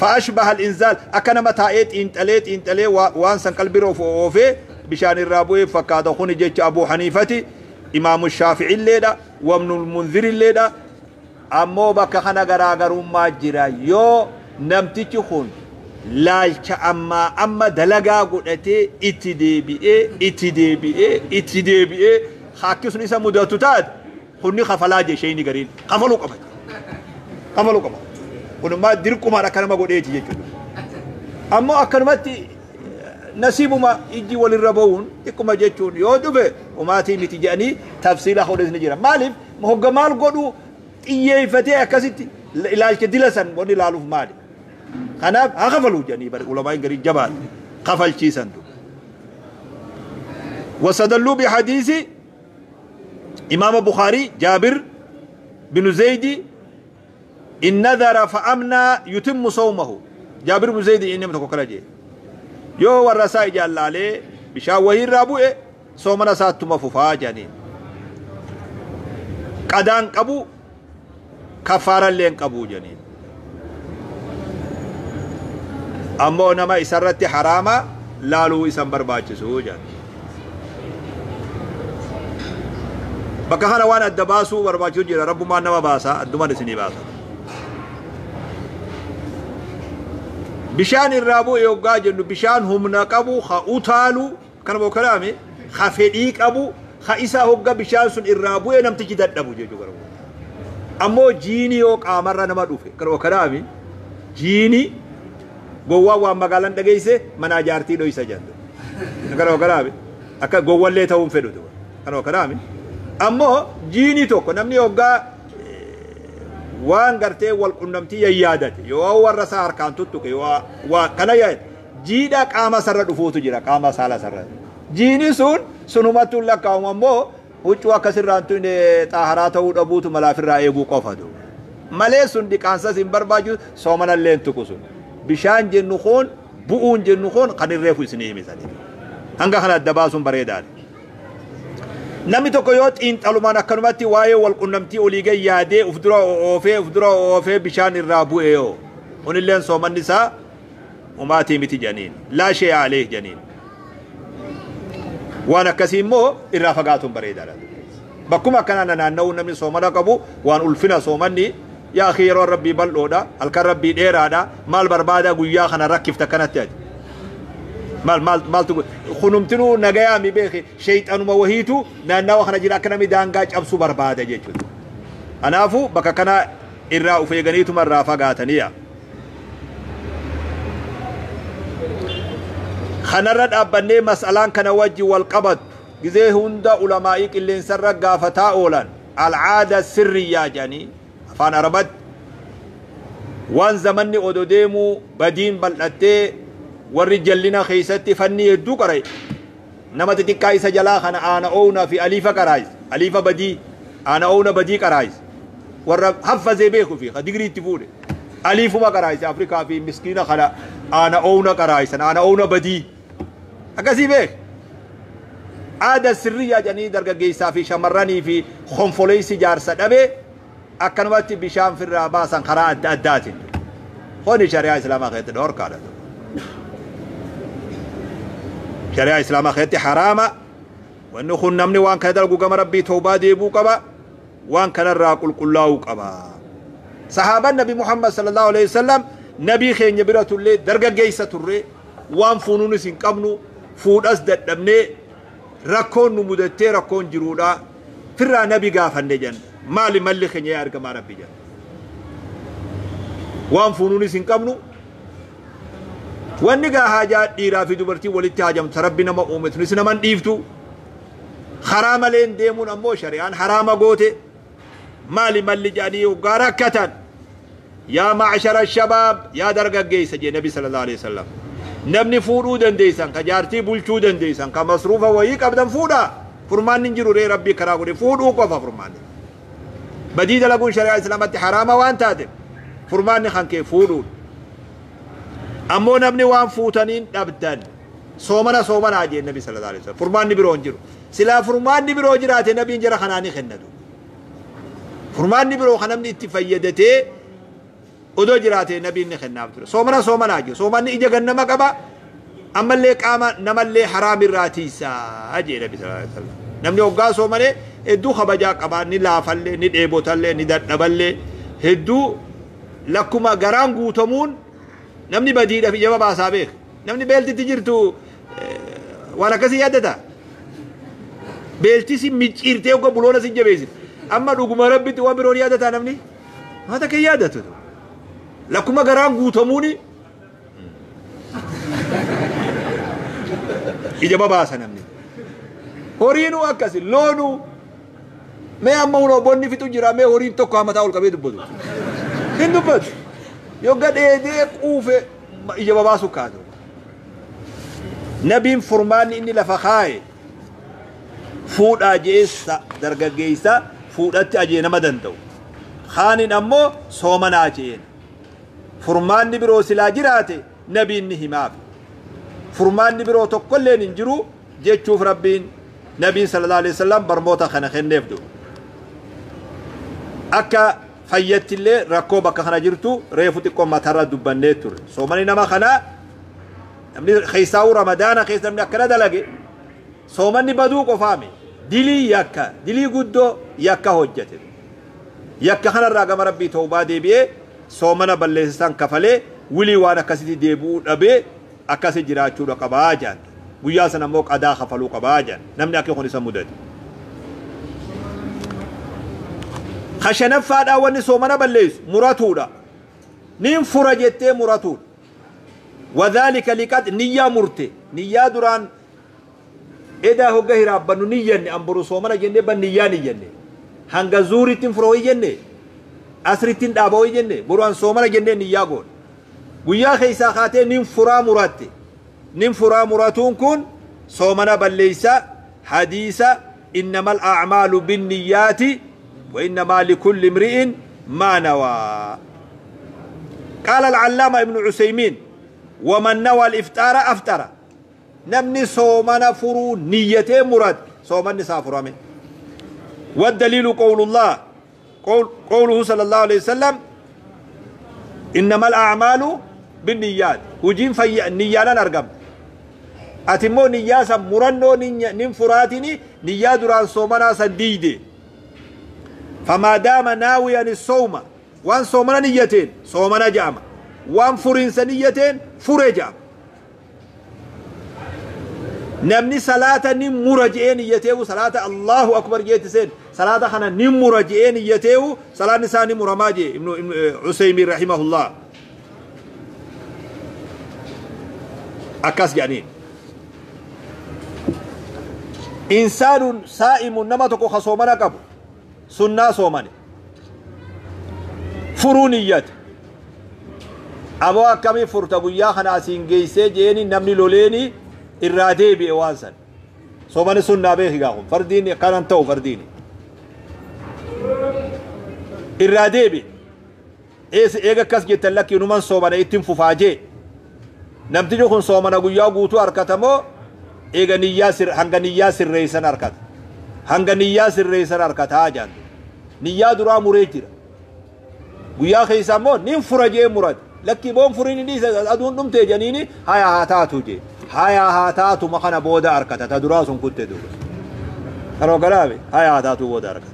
فأشبه الإنزال أكنما تايت إنتليت إنتلي وانسان قلبي روفي بشان الرابوي فكاد خوني جيش أبو حنيفة إمام الشافعي الليلة وابن المنذر الليلة أمو بك خنا غراغر ما جرا يو نمتي خون لالك أما دلقا قلتي اتدي بي اتدي بي اتدي بي خاكسون إسا مدتو تاد خوني خفلا جيشيني قرين خفلو قبل خفلو قبل kunumaa dirqumaan akkanuma godheeti jechuudha. Ammoo akkanumatti nasiibuma ijji walirra ba'uun xiqquma jechuun yoo dhufe umaatii miti jedhanii tafsiila hodhes ni jira. Maaliif hogga maal godhu xiyyeeffatee akkasitti ilaalcha dila san wanni ilaaluuf maali? Kanaaf haa kafaluu jedhanii bari ulamaan garii jabaan kafalchiisan du. وستدلوا بحديث إمام بخاري جابر بن زيد إن نذر فأمنا يتم صومه. جابر بن زيد إنما تكوكراجي يو والرسائل جال عليه بشاوه الرابوه صومنا ساتما ففا جانين قدان قبو كفارا لين قبو جانين أمو نما إسرت حراما لالو إسان برباچسو جان بكا خانا وان الدباسو برباچسو جيرا رب ما نما باسا الدمان سني باسا bishaan irraa bu'e yoggaa jennu bishaan humna qabu ha utaalu kana boo kalaame ha fedhii qabu ha isaa hogga bishaan sun irraa bu'e namtichi dadhabu jechuu gara. Ammoo jiini yoo qaamarra nama dhufe kana boo kalaame jiini gowwaa waan magaalaan dhageesse manaa jaartii dhoysa jennu kana boo kalaame akka gowwallee ta'uun fedhu kana boo kalaame ammoo jiini tokko namni hoggaa waan gartee wal qunnamtii yayyaadate yoo warra isaa harkaan tuttuqe yoo waa kana yaadate jiidha qaama sarara dhufuutu jira qaama saala sarara jiini sun sunumattuu lakkaa'umu ammoo huccuu akkasirraan tun xaaharaa ta'uu dhabuutu malaafirraa eeguu qofatu. Malee sun dhiqaansas hin barbaachisu, soomanallee hin tuqu sun. Bishaan jennu kun, bu'uun jennu kun kan hin reefu isinii himisanii. Hanga kana adda baasuun bareedaadha. Namni tokko yoo xiinxalumaan akkanumatti waa'ee wal qunnamtii olii gad yaadee uf dura oofee uf dura oofee bishaan irraa bu'e yoo kunilleen soomanni isaa umaatii miti jedhaniin. Laa shay'a alayhi jedhaniin. Waan akkasii immoo irraa fagaatuun bareedaadha. Bakkuma akkanaa nanaanna'uu namni soomana qabu waan ulfina soomanni yaa akhi yeroon rabbii bal'oodha, halkan rabbii dheeraadha, maal barbaada guyyaa kana rakkifta akkanatti ati. Maal maal maaltu kunumtinuu nagayaa mi beeki sheeyxanuma wahiitu naannawa kana jira akka namni daangaa cabsu barbaada jechuudha. Kanaafuu bakka kana irraa of eeganiituma irraa fagaataniya. Kanarra dhaabbannee mas'alaan kana wajji wal qabattu gizee hunda ulamaa'ii qilleensarra gaafataa oolan al'aada sirriyyaa jedhanii afaan arabatti waan zamanni odo deemuu badiin bal'attee warri jallina keessatti fanni hedduu qara'e nama xixiqqaa isa jalaa kana aana oowna fi aliifa qaraayis aliifa badii aana oowna badii qaraayis warra haffazee beeku fi digrii itti fuudhe aliifuma qaraayise Afrikaa fi miskiina kana aana oowna qaraayisan aana oowna badii akkasii beek aada sirriyyaa jedhanii dargaggeessaa fi shamarranii fi konfoleessi jaarsa dhabee akkanumatti bishaan firraa baasan karaa adda addaatiin. Kuni shari'aa islaamaa keessatti dhorkaadha. Shari'aa islaamaa keessatti haraama. Wanni kun namni waan kana dalagu gama rabbii tawbaa deebuu qaba. Waan kanarraa qulqullaa'uu qaba. Sahaabaan Nabi Muhammad sallallahu alaihi wasallam nabii keenya bira turre dargaggeessa turre waan fuunuunis hin qabnu fuudhas dadhabnee rakkoon nu mudattee rakkoon jiruudha. Firraa nabi gaafanne jenna. Maali malli keenya yaa ergamaa rabbi jenna. Waan fuunuunis hin qabnu. Wanni gaa haajaa dhiiraa fi dubartii walitti haajamtu rabbi nama uume tunis nama hin dhiiftu. Karaa maleen deemuun ammoo shari'aan haraama goote. Maali malli jedhanii hoggaa rakkatan. Yaa ma'ashara shabaab yaa dargaggeessa jee nabi sallallahu alaihi wasallam. Namni fuudhuu dandeessan ka jaartii bulchuu dandeessan ka masruufa wayii qabdan fuudhaa. Furmaanni hin jiru ree rabbii karaa godhe fuudhuu qofa furmaanni. Badii dalaguun shari'aa islaamatti haraama waan taateef furmaanni kan kee fuudhuudha. Ammoo namni waan fuutaniin dhabdan soomana soomanaa jee nabi sallallahu alaihi wasallam. Furmaanni biroo hin jiru. Silaa furmaanni biroo jiraate nabiin jara kanaa ni kennatu. Furmaanni biroo kan namni itti fayyadatee odoo jiraate nabiin ni kennaaf ture. Soomana soomanaa jiru. Soomanni ija gannama qaba. Ammallee qaama namallee haraam irraa tiisaa jee nabi sallallahu alaihi wasallam. Namni hoggaa soomane hedduu kabajaa qaba. Ni laafallee, ni dheebotallee, ni dadhaballee hedduu lakkuma garaan guutamuun namni badiidhaaf ija babaasaa beeka. Namni beeltitti jirtu waan akkasii yaaddata. Beelti si micciirtee hogga buloona si jabeessite. Amma dhuguma rabbitti waan biroon yaadataa namni? Waan takka hin yaadatu. Lakkuma garaan guutamuuni ija babaasa namni. Horiinuu akkasi loonuu mee amma hunoo bonni fixu jira mee horiin tokko haa mataa ol qabee dubbatu. Hin dubbatu. Yogga dheedee quufe ija babaasu kaatu. Nabiin furmaanni inni lafa kaaye fuudhaa jeessa dargaggeessa fuudhatti ajee nama danda'u. Kaanin ammoo soomanaa jeen. Furmaanni biroo silaa jiraate nabiin ni himaaf. Furmaanni biroo tokkolleen hin jiru jechuuf rabbiin nabiin sallallahu alaihi wasallam barmoota kana kenneef du. Akka fayyattillee rakkoo bakka kana jirtu reefu xiqqoo matarra dubbannee turre. Soomanni nama kanaa namni keessaa'uu ramadaana keessa namni akkana dalage soomanni baduu qofaame dilii yakka dilii guddoo yakka hojjete. Yakka kanarraa gama rabbii tawbaa deebi'ee soomana balleessisan kafalee wilii waan akkasitti deebi'uu dhabee akkasi jiraachuudha qabaa jedhan. Guyyaa sana immoo qadaa kafaluu qabaa jedhan. Namni akka kun isa mudate. Ka shanaffaadhaa wanni soomana balleessu muratuudha. Nin fura jettee muratuudha. Wadhaalika liqad niyyaa murte. Niyyaa duraan edaa hogga hiraabbannu niyyanne an boru soomana jennee ban niyyaa niyyanne. Hanga zuuritti hin fura hoyi jenne. Asritti hin dhaaba hoyi jenne. Boru an soomana jennee niyyaa goone. Guyyaa keessaa kaatee nin furaa muratte. Nin furaa muratuun kun soomana balleessa hadiisa innamal a'maalu binniyyaati wa innamaa likulli imri'in ما نوى. قال العلامة ابن عثيمين ومن نوى الإفطار أفطر. نمني صومنا فرو نيته مراد صومنا سافر. والدليل قول الله قوله صلى الله عليه وسلم إنما الأعمال بالنيات. وجين في نيانا نرقم أتمو نياسا مرنو ننفراتني نيا دران صومنا سديدي. فما دام ناويا الصوم وان صومنا نيتين صومنا جامع وان فرين سنيتين فرجا. نمني صلاة نمرجئين يتيو صلاة الله أكبر جيتسين صلاة خنا نمرجئين يتيو صلاة نساني مرماجي. ابن عثيمين رحمه الله أكاس يعني إنسان سائم نما تكو خصومنا قبو سنة صوماني فرونيات أبو أكمي فرتبويا خنا سينجيسي جيني نمني لوليني إرادي بإوانسان صوماني سنة بيه قاهم فرديني كان تو فرديني إرادي بي إيس إيغا كاس جتلك ينومان صوماني إتم ففاجي نمتجو خن صومانا قويا قوتو أركتمو إيغا نياسر هنغا نياسر ريسان أركت هنغا نياسر ريسان أركت هاجان نيا درا مريجر قويا خيسامو نين فرجي مراد لكي بون فريني ديسا أدون دمتي جانيني هيا هاتاتو جي هيا هاتاتو مخنا بودا أركتا تدراسون كنت دوس أرو قرابي هيا هاتاتو بودا أركتا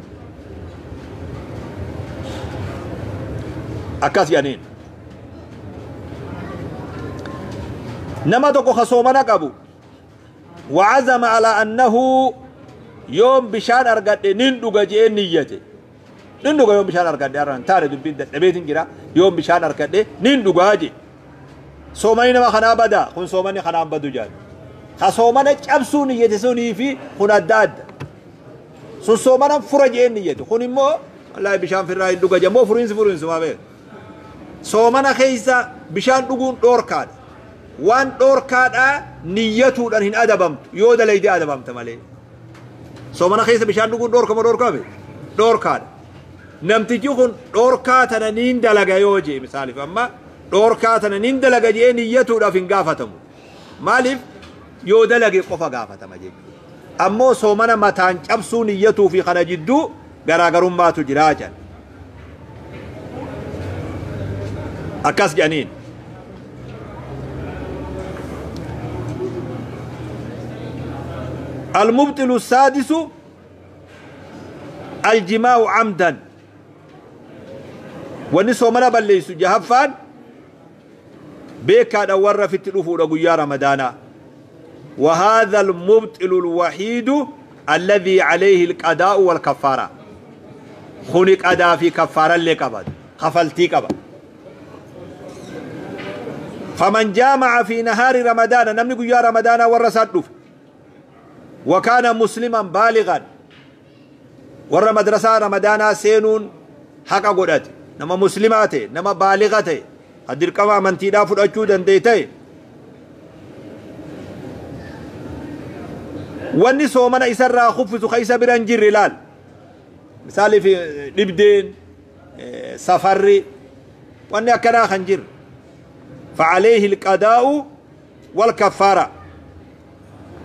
أكاس جانين نما تكو خصومنا قبو وعزم على أنه يوم بشان أرقد نندوغ جئين نيته نندوغ يوم بشان أرقد أران تاري دبين دبيتين جرا يوم بشان أرقد نندوغ جي صومني نما خنا بدا خن صومني خنا بدو جان خصومنا جبسو نيته سوني في خن الداد صومنا فرجين نيته خن مو الله بشان في الراي دوغ جمو فرينس فرينس ما بين صومنا خيسا بشان دوغون دوركاد وان دوركاد نيته دان هن ادبمت يودا ليدي ادبمت مالي صومنا خيسا بشان دوغون دوركما دوركا دوركاد نمتجي خن دوركا تنين دلغا يوجي مثالي فما dhorkaa tana nin dalaga jee niyyatuudhaaf hin gaafatamu. Maaliif yoo dalage qofa gaafatama jechuudha. Ammoo soomana mataan cabsuu niyyatuu fi kana jidduu garaagarummaatu jiraa jedhan. Akkas jedhaniin. المبطل السادس الجماع عمدا. وني soomana balleessu jahaffaan بيكا دور في التلوف يا رمضان. وهذا المبطل الوحيد الذي عليه القضاء والكفارة. خنق أداء في كفارة اللي قبض خفلتي قبض. فمن جامع في نهار رمضان نمني يا رمضان ورسات وكان مسلما بالغا ور مدرسة رمضان سينون حق قدرت نما مسلمات نما بالغته dirqama amantiidhaa fudhachuu dandeete. Wanni soomana isarraa kuffisu ka isa bira hin jirre ilaal. Misaaliif dhibdeen safarri wanni akkanaa kan jirre. فعليه القضاء والكفارة.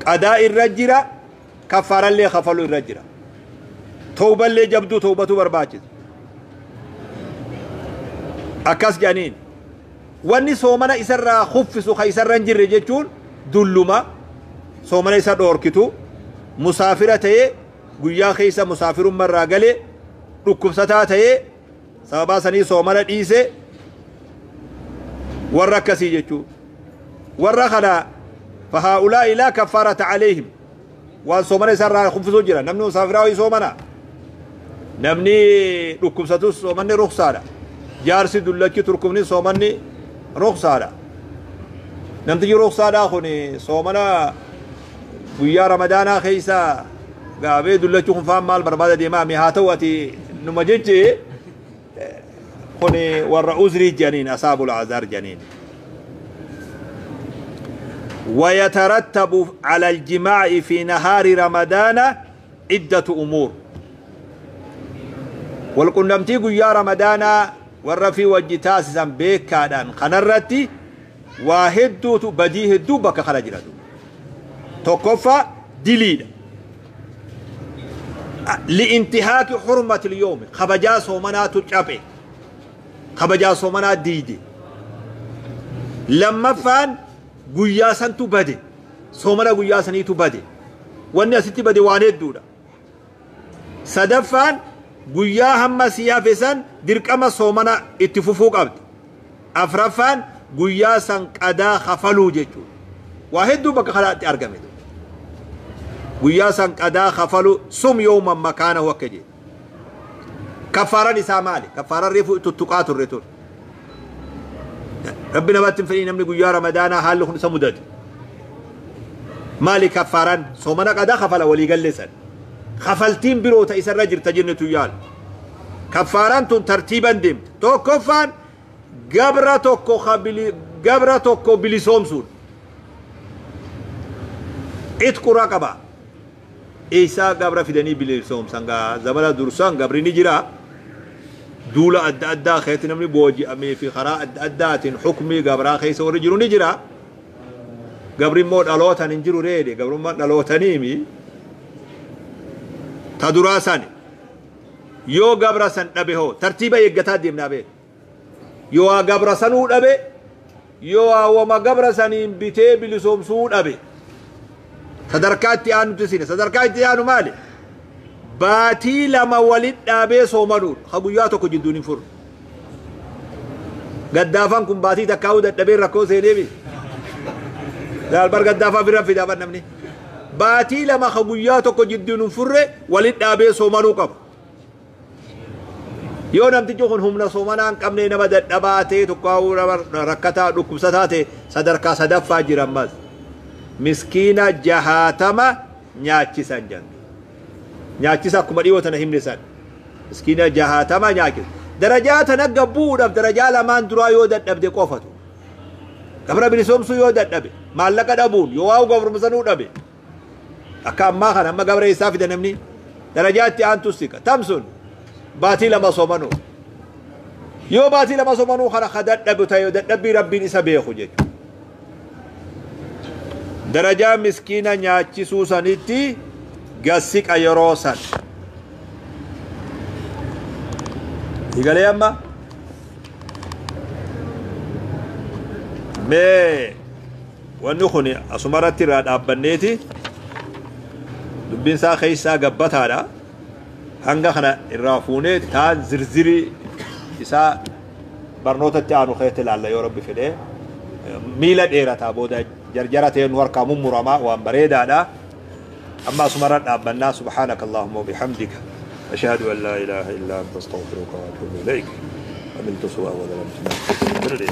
قضاء الرجرة كفارة اللي خفلوا الرجرة. توبة اللي جبدو توبة برباجز. أكاس جانين. Wanni soomana isarraa kuffisu ka isarra hin jirre jechuun dulluma soomana isa dhoorkitu musaafira ta'ee guyyaa keessa musaafirummaa irraa galee dhukkubsataa ta'ee sababaa sanii soomana dhiise warra akkasii jechuu warra kana fahaa'ulaa'i laa kaffaarata calayhim waan soomana isarraa kuffisuu jira. Namni musaafiraa wayii soomana namni dhukkubsatus soomanni ruksaadha. Jaarsi dullachi turkumni soomanni رخصة namtichi ruksaadhaa kun soomana guyyaa ramadaanaa keessa gaabee dullachuu kun faan maal barbaada deemaa mi haa ta'u ati numa jechi kun warra uzrii jedhaniin asaabul azaar jedhaniin. ويترتب على الجماع في نهار رمضان عدة أمور. Walqunnamtii guyyaa Ramadaanaa warra fi wajji taasisan beekaadhaan kanarratti waa hedduutu, badii hedduu bakka kana jira. Tokkoffaa diliidha. Li'intihaaki hurmati lyoomi, kabajaa soomanaatu cabe, kabajaa soomanaa diide. Lammaffaan guyyaa santu bade, soomana guyyaa saniitu bade. Wanni asitti bade waan hedduudha. Sadaffaan guyyaa hamma sii hafe san dirqama soomana itti fufuu qabdi. Afraffaan guyyaa san qadaa kafaluu jechuudha. Waa hedduu bakka kanaatti argame. Guyyaa san qadaa kafalu, sum yooman makaanahu akka jedhe. Kaffaaran isaa maali? Kaffaaran reefu tuttuqaa turre tun. Rabbi namatti hin fedhii namni guyyaa Ramadaanaa haalli kun isa mudate. Maali kaffaaran? Soomana qadaa kafala walii galleessan. Kafaltiin biroo ta isarra jirta jennetu yaala. Kaffaaran tun tartiiban deemte. Tokkoffaan gabra tokko bilisoomsuun. Itqu raqaba. Eessaa gabra fidanii bilisoomsan gaa? Zamana dursan gabri ni jira. Duula adda addaa keessatti namni booji'amee fi karaa adda addaatiin hukmii gabraa keessa warri jiru ni jira. Gabri immoo dhalootan hin jiru reede, gabrummaan dhalootaniimi. Ta duraa sani. Yoo gabra san dhabe hoo? Tartiiba eeggataa deemnaa beeku. Yoo waa gabra sanuu dhabe, yoo waa wama gabra saniin bitee bilisoomsuu dhabe, sadarkaa itti aanutti sine. Sadarkaa itti aanu maali? Baatii 2 walit dhaabee soomanuudha. Ha guyyaa tokko jidduun hin furre. Gaddaafaan kun baatii takkaa'uu dadhabee rakkoo seenee. Bar gaddaafaa bira fidaa bar namni. Baatii 2 ha guyyaa tokko jidduun hin furre walit dhaabee soomanuu qaba. Yoo namtichi kun humna soomanaa hin qabne, nama dadhabaa ta'e, tokko nama rakkataa dhukkubsataa ta'e, sadarkaa sadaffaa jira ammas. Miskiina 60 nyaachisan jedhu. Nyaachisa akkuma dhiyoo tana himne san. Miskiina 60 nyaachisa. Darajaa tana gabbuudhaaf darajaa lamaan duraa yoo dadhabde qofatu. Gabra bilisoomsuu yoo dadhabe, maallaqa dhabuun yoo waa gabrumsanuu dhabe. Akka ammaa kana amma gabra isaa fida namni darajaa itti aantu siqa. Tamsun baatii 2 soomanuu. Yoo baatii 2 soomanuu kana ka dadhabu ta'e, dadhabbii Rabbiin isa beeku jechuudha. Darajaa miskiina nyaachisuu sanitti gassiqa yeroo san. Igalee amma? Mee wanni kun asumarratti irraa dhaabbanneeti, dubbiin isaa keessaa gabbataadha. Hanga kana irraa fuunee taan zirzirii isaa barnootatti aanu keessatti ilaalla yoo Rabbi fedhee. Miila dheerataa booda jarjara ta'e nu harkaa mummuramaa waan bareedaadha. Amma asumarra dhaabbannaa. Subhaanaka Allahumma wa bihamdika. أشهد أن لا إله إلا أنت، أستغفرك وأتوب إليك. عملت سوءا وظلمت نفسي.